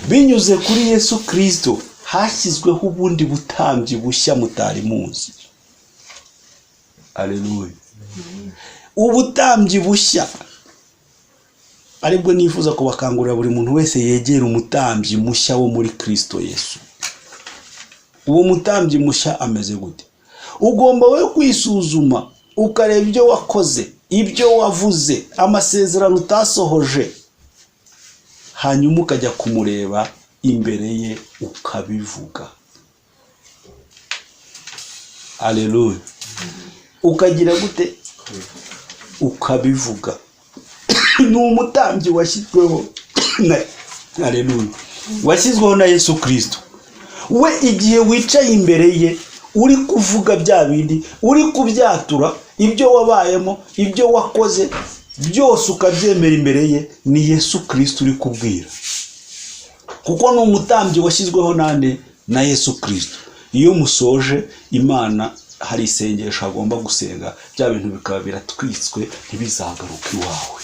Binyuze kuri Yesu Kirisito hashyizweho ubundi butambyi bushya mutari muzi. Aleluya! Ubutambyi bushya aribwo nifuza kubakangurira, buri muntu wese yegera umutambyi mushya wo muri Kirisito Yesu. Uwo mutambyi mushya ameze gute? Ugomba wowe kwisuzuma, ukareba ibyo wakoze, ibyo wavuze, amasezerano utasohoje, hanyuma ukajya kumureba imbere ye ukabivuga. Aleluya! Ukagira gute? Ukabivuga. Ni umutambyi washyizweho na, aleluya, washyizweho na Yesu Kirisito. We igihe wicaye imbere ye uri kuvuga bya bindi, uri kubyatura, Ibyo wabayemo, ibyo wakoze byose ukabyemera imbere ye. Ni Yesu Kirisito uri kubwira, kuko ni umutambyi washyizweho nande? Na Yesu Kirisito. Iyo musoje, Imana hari isengesho agomba gusenga, bya bintu bikaba biratwitswe, ntibizagaruke iwawe.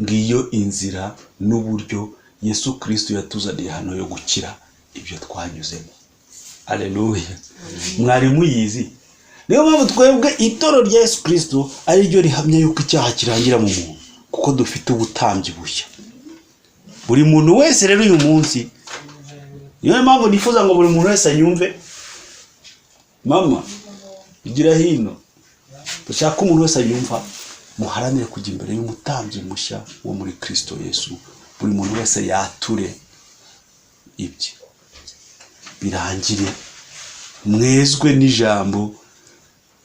Ngiyo inzira n'uburyo Yesu Kirisito yatuzaniye hano yo gukira ibyo twanyuzemo. Aleluya! Mwari muyizi? Niyo mpamvu twebwe itorero rya Yesu Kirisito ari ryo rihamya yuko icyaha kirangira mu muntu, kuko dufite ubutambyi bushya. Buri muntu wese rero uyu munsi, niyo mpamvu nifuza ngo buri muntu wese anyumve. Mama, igira hino. Dushaka umuntu wese anyumva, muharanire kujya imbere y'umutambyi mushya wo muri Kirisito Yesu. Buri muntu wese yature ibye, birangire, mwezwe n'ijambo.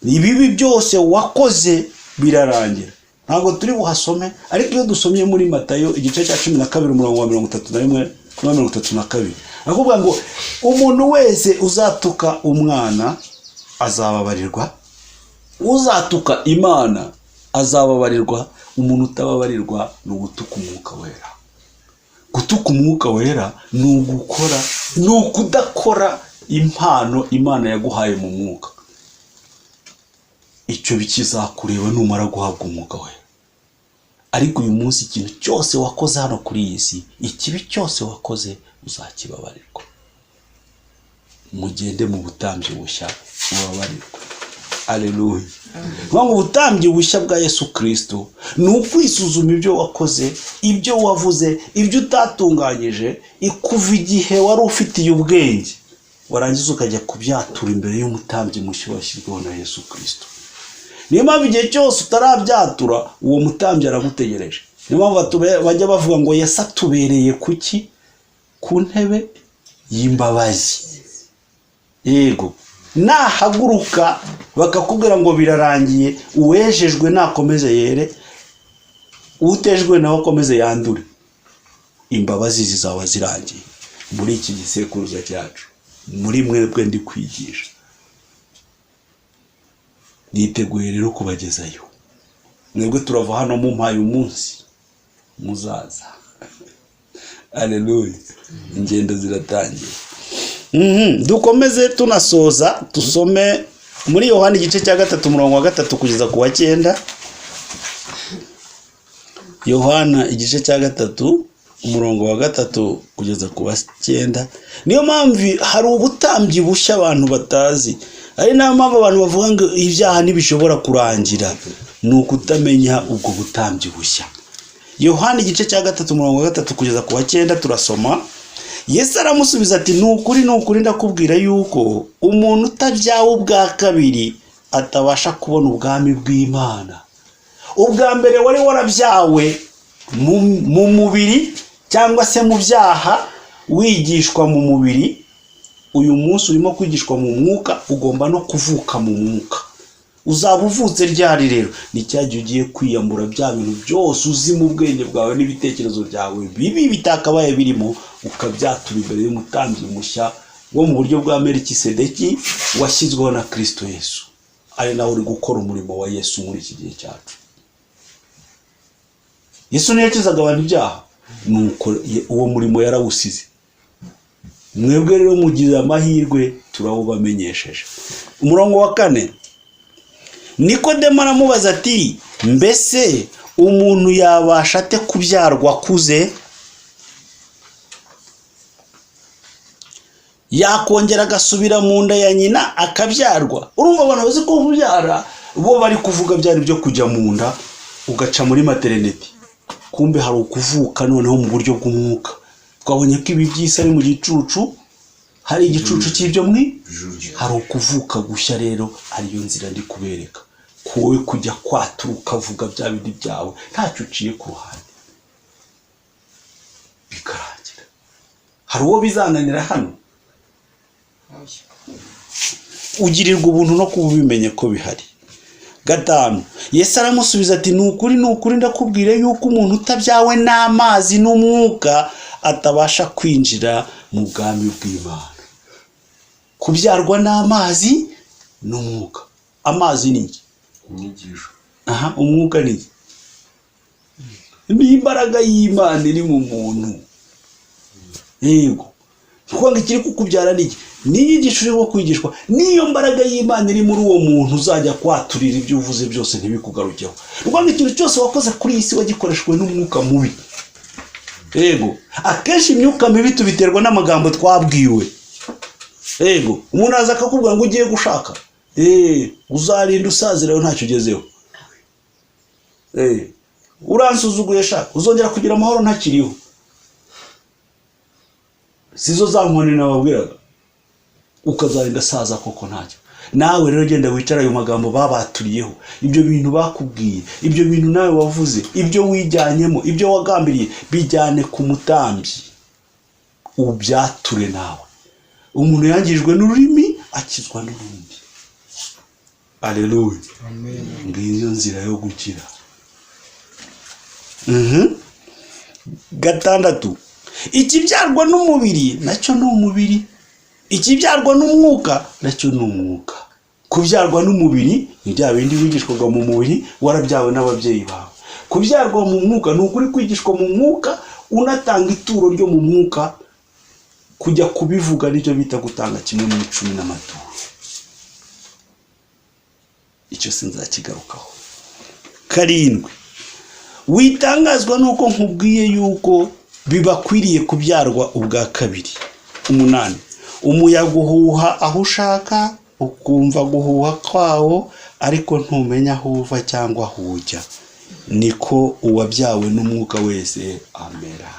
Ibibi byose wakoze birarangira. Ntabwo turi buhasome, ariko iyo dusomye muri Matayo igice cya 12, umurongo wa 31 n'uwa 32, arakuvuga ngo umuntu wese uzatuka umwana azababarirwa, uzatuka Imana azababarirwa, umuntu utababarirwa ni ugutuka Umwuka Wera. Gutuka Umwuka Wera ni ugukora, ni ukudakora impano Imana yaguhaye mu mwuka. Icyo bikizakureba numara guhabwa Umwuka Wera. Ariko uyu munsi, ikintu cyose wakoze hano kuri iyi si, ikibi cyose wakoze, uzakibabarirwa. Mugende mu butambyi bushya, mubabarirwe. Aleluya! Ngo ubutambyi bushya bwa Yesu Kirisito ni ukwisuzuma ibyo wakoze, ibyo wavuze, ibyo utatunganyije kuva igihe wari ufitiye ubwenge, warangiza ukajya kubyatura imbere y'umutambyi mushya washyizweho na Yesu Kirisito. Niyo mpamvu igihe cyose utarabyatura, uwo mutambyi aragutegereje. Niyo mpamvu bajya bavuga ngo Yesu atubereye kuki? Ku ntebe y'imbabazi. Yego, nahaguruka bakakubwira ngo birarangiye, uwejejwe nakomeze yere, utejwe nawe akomeze yandure, imbabazi zizaba zirangiye muri iki gisekuruza cyacu. Muri mwebwe ndi kwigisha, niteguye rero kubagezayo. Mwebwe turava hano mumpaye umunsi muzaza. Aleluya! Ingendo ziratangiye. Dukomeze tunasoza, dusome muri Yohani igice cya 3, umurongo wa 3 kugeza ku wa 9. Yohana igice cya 3, umurongo wa 3 kugeza ku wa 9. Niyo mpamvu hari ubutambyi bushya abantu batazi, ari nayo mpamvu abantu bavuga ngo ibyaha ntibishobora kurangira, ni ukutamenya ubwo butambyi bushya. Yohana igice cya 3, umurongo wa 3 kugeza ku wa 9, turasoma. Yesu aramusubiza ati: "Ni ukuri, ni ukuri, ndakubwira yuko umuntu utabyawe ubwa kabiri atabasha kubona ubwami bw'Imana." Ubwa mbere wari warabyawe mu mubiri cyangwa se mu byaha, wigishwa mu mubiri. Uyu munsi urimo kwigishwa mu mwuka, ugomba no kuvuka mu mwuka. Uzaba uvutse ryari rero? Ni cya gihe ugiye kwiyambura bya bintu byose uzi mu bwenge bwawe n'ibitekerezo byawe bibi bitakabaye birimo, ukabyatura imbere y'umutambyi mushya wo mu buryo bwa Melikisedeki washyizweho na Kristo Yesu, ari nawe uri gukora umurimo wa Yesu muri iki gihe cyacu. Yesu niyo yakizaga abantu ibyaha, nuko uwo murimo yarawusize. Mwebwe rero mugize amahirwe, turawubamenyesheje. Umurongo wa 4, Nikodemo aramubaza ati: "Mbese umuntu yabasha ate kubyarwa akuze? Yakongera agasubira mu nda ya nyina akabyarwa?" Urumva, abantu bazi ko kubyara bo bari kuvuga byari byo kujya mu nda ugaca muri maternité. Kumbe hari ukuvuka noneho mu buryo bw'umwuka. Twabonye ko ibi by'isi ari mu gicucu, hari igicucu cy'ibyo mwi, hari ukuvuka gushya rero, ariyo nzira ndi kubereka, wowe kujya kwatura ukavuga bya bindi byawe ntacyo uciye ku ruhande, bikarangira. Hari uwo bizananira hano? Ugirirwa ubuntu no kuba ubimenye ko bihari. 5, Yesu aramusubiza ati: "Ni ukuri, ni ukuri, ndakubwira yuko umuntu utabyawe n'amazi n'umwuka atabasha kwinjira mu bwami bw'Imana." Kubyarwa n'amazi n'umwuka. Amazi ni iki? Inyigisho. Aha, umwuka ni iki? Ni imbaraga y'Imana iri mu muntu. Yego, kuko ngo ikiri kukubyara ni iki? Ni inyigisho urimo kwigishwa. Niyo mbaraga y'Imana iri muri uwo muntu uzajya kwaturira ibyo uvuze byose ntibikugarukeho. Ni ukuvuga ngo ikintu cyose wakoze kuri iyi si wagikoreshejwe n'umwuka mubi. Yego, akenshi imyuka mibi tubiterwa n'amagambo twabwiwe. Yego, umuntu aza akakubwira ngo ugiye gushaka, uzarinda usazirayo ntacyo ugezeho, uransuzuguye shaka, uzongera kugira amahoro ntakiriho. Sizo za nkoni nababwiraga, ukazarinda asaza koko ntacyo. Nawe rero genda wicare, ayo magambo babaturiyeho, ibyo bintu bakubwiye, ibyo bintu nawe wavuze, ibyo wijyanyemo, ibyo wagambiriye, bijyane ku mutambyi ubyature nawe. Umuntu yangijwe n'ururimi akizwa n'urundi. Aleluya! Ngiyo nzira yo gukira. Gatandatu, ikibyarwa n'umubiri nacyo ni umubiri, ikibyarwa n'umwuka nacyo ni umwuka. Kubyarwa n'umubiri ni bya bindi wigishwaga mu mubiri, warabyawe n'ababyeyi bawe. Kubyarwa mu mwuka ni ukuri kwigishwa mu mwuka, unatanga ituro ryo mu mwuka. Kujya kubivuga nicyo bita gutanga kimwe mu icumi n'amaturo. Icyo sinzakigarukaho. Karindwi, witangazwa nuko nkubwiye yuko bibakwiriye kubyarwa ubwa kabiri. Umunani, umuyaga uhuha aho ushaka, ukumva guhuha kwawo, ariko ntumenya aho uva cyangwa aho ujya. Niko uwabyawe n'umwuka wese amera.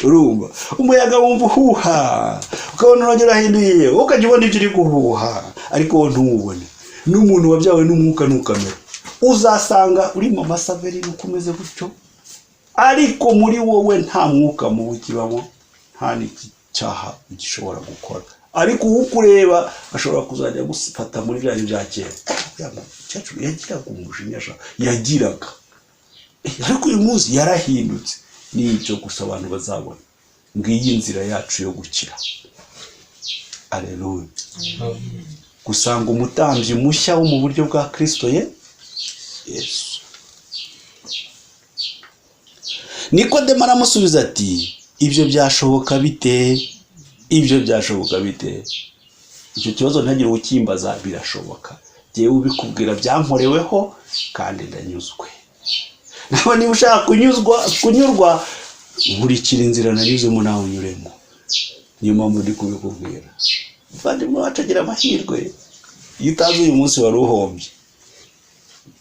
Urumva umuyaga wumva uhuha, ukabona urongera urahinduye, ukajya ubona ibyo uri guhuha, ariko wowe ntuwubone. N'umuntu wabyawe n'umwuka ntukamera. Uzasanga uri mama Saveri uko umeze gutyo, ariko muri wowe nta mwuka mubi ukibamo, nta n'icyaha ugishobora gukora. Ariko uwukureba ashobora kuzajya agufata muri bya bya kera. Ya mukecuru yagiraga umujinya sha, yagiraga, ariko uyu munsi yarahindutse. Ni ibyo gusa abantu bazabona. Ngiyi inzira yacu yo gukira. Aleluya! Gusanga umutambyi mushya wo mu buryo bwa Kristo ye Yesu. Nikodemo aramusubiza ati: "Ibyo byashoboka bite? Ibyo byashoboka bite?" Icyo kibazo ntagire ukimbaza, birashoboka. Jyewe ubikubwira byankoreweho kandi ndanyuzwe. Nawe niba ushaka kunyurwa, nkurikira inzira nanyuzemo nawe unyuremo. Niyo mpamvu ndi kubikubwira. Muvandimwe wacu agira amahirwe, iyo utazi uyu munsi wari uhombye.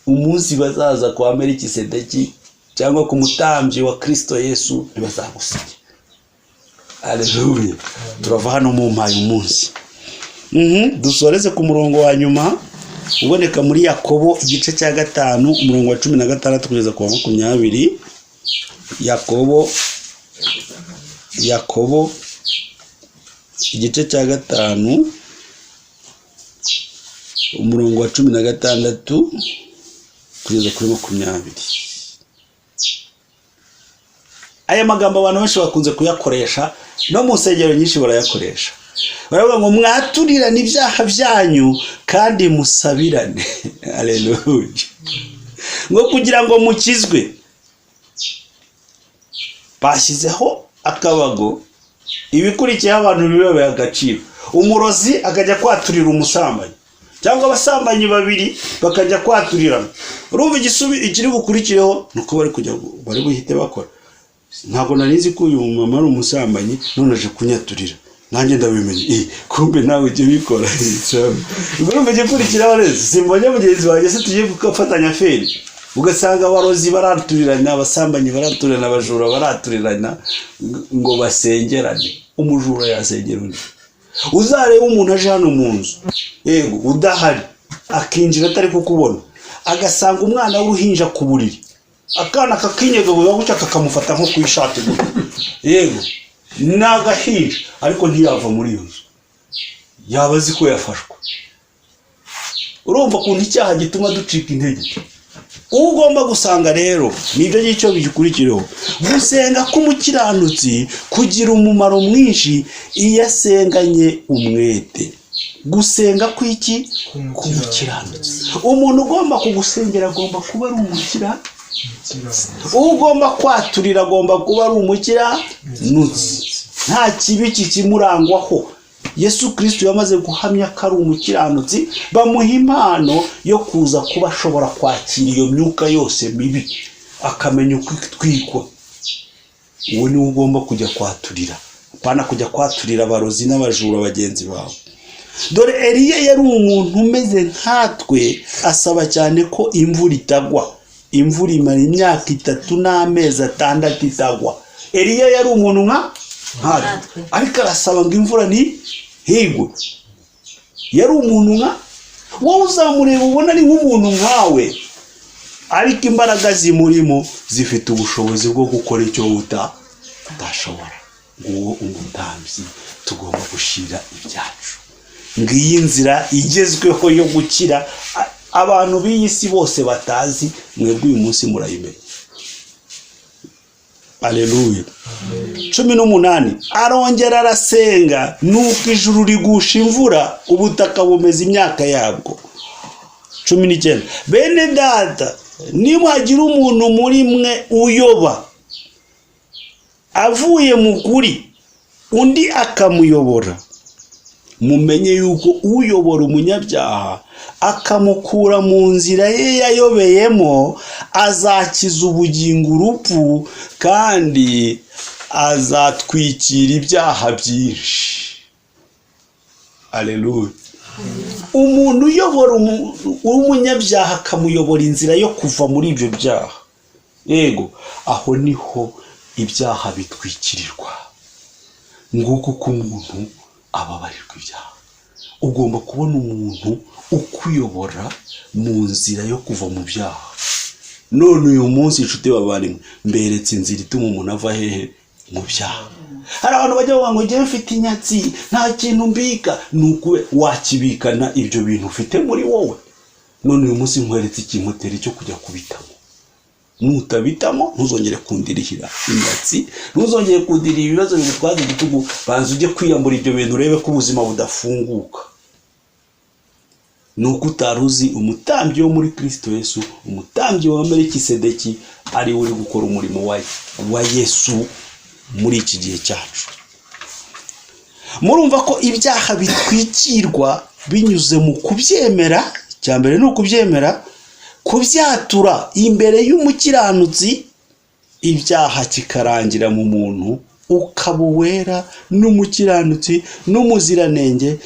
Umunsi bazaza kwa Melikisedeki cyangwa ku mutambyi wa Kristo Yesu ntibazagusige. Aleluya! Turava hano mumpaye umunsi. Dusoreze ku murongo wa nyuma uboneka muri Yakobo igice cya 5, umurongo wa 16 kugeza ku wa 20. Yakobo igice cya 5, umurongo wa 16 kugeza kuri 20. Aya magambo abantu benshi bakunze kuyakoresha, no mu nsengero nyinshi barayakoresha. Baravuga ngo mwaturirane ibyaha byanyu kandi musabirane. Aleluya! Ngo kugira ngo mukizwe. Bashyizeho akabago, ibikurikiyeho abantu ntibibabe agaciro. Umurozi akajya kwaturira umusambanyi, cyangwa abasambanyi babiri bakajya kwaturirana. Urumva ikiri bukurikireho ni uko bari kujya bari buhite bakora: "Ntabwo nari nzi ko uyu mumama ari umusambanyi, none aje kunyaturira, nanjye ndabimenye." Kumbe nawe ujya ubikora. Urumva igikurikiraho rero: simbonye mugenzi wanjye se tugiye gufatanya feri? Ugasanga abarozi baraturirana, abasambanyi baraturirana, abajura baraturirana ngo basengerane. Umujura yasengera undi? Uzareba umuntu aje hano mu nzu, yego udahari, akinjira atari kukubona, agasanga umwana w'uruhinja ku buriri, akana kakinyeganyega gutya, kakamufata nko ku ishati gutya, yego ni agahinja, ariko ntiyava muri iyo nzu, yaba azi ko yafashwe. Urumva ukuntu icyaha gituma ducika intege. Uwo ugomba gusanga rero nibyo ngicyo bigikurikireho. Gusenga k'umukiranutsi kugira umumaro mwinshi iyo asenganye umwete. Gusenga kw'iki? K'umukiranutsi. Umuntu ugomba kugusengera agomba kuba ari umukiranutsi, ugomba kwaturira agomba kuba ari umukiranutsi, nta kibi kikimurangwaho. Yesu Kirisito yamaze guhamya ko ari umukiranutsi, bamuha impano yo kuza kuba ashobora kwakira iyo myuka yose mibi, akamenya uko itwikwa. Uwo niwe ugomba kujya kwaturira, apana kujya kwaturira abarozi n'abajura bagenzi bawe. Dore Eliya yari umuntu umeze nkatwe, asaba cyane ko imvura itagwa. Imvura imara imyaka 3 n'amezi 6 itagwa. Eliya yari umuntu nkatwe, ariko arasaba ngo imvura ntihigwe. Yari umuntu nka wowe, uzamureba ubona ari nk'umuntu nkawe, ariko imbaraga zimurimo zifite ubushobozi bwo gukora icyo utashobora. Nguwo umutambyi tugomba gushira ibyacu. Ngiyi nzira igezweho yo gukira abantu b'iyi si bose batazi, mwebwe uyu munsi murayimenya. Aleluya. 18, arongera arasenga, nuko ijuru rigusha imvura, ubutaka bumeza imyaka yabwo. 19, bene data, nihagira umuntu muri mwe uyoba avuye mu kuri, undi akamuyobora, mumenye yuko uyobora umunyabyaha akamukura mu nzira ye yayobeyemo, azakiza ubugingo urupfu, kandi azatwikira ibyaha byinshi. Aleluya. Umuntu uyobora umunyabyaha akamuyobora inzira yo kuva muri ibyo byaha, yego, aho niho ibyaha bitwikirirwa. Nguko uko umuntu ababarirwa ibyaha. Ugomba kubona umuntu ukuyobora mu nzira yo kuva mu byaha. None uyu munsi, inshuti bavandimwe, mberetse inzira ituma umuntu ava hehe? Mu byaha. Hari abantu bajya bavuga ngo njyewe mfite inyatsi, nta kintu mbika. Ni ukube wakibikana ibyo bintu ufite muri wowe. None uyu munsi nkweretse ikimoteri cyo kujya kubitamo. Nutabitamo, ntuzongere kundirihira inyatsi, ntuzongere kundirira ibibazo bigutwaza igitugu. Banza ujye kwiyambura ibyo bintu, urebe ko ubuzima budafunguka. Ni uko utari uzi umutambyi wo muri Kirisito Yesu, umutambyi wa Melikisedeki, ari we uri gukora umurimo wa Yesu muri iki gihe cyacu. Murumva ko ibyaha bitwikirwa binyuze mu kubyemera. Icya mbere ni ukubyemera, kubyatura imbere y'umukiranutsi, ibyaha kikarangira mu muntu, ukaba uwera n'umukiranutsi n'umuziranenge.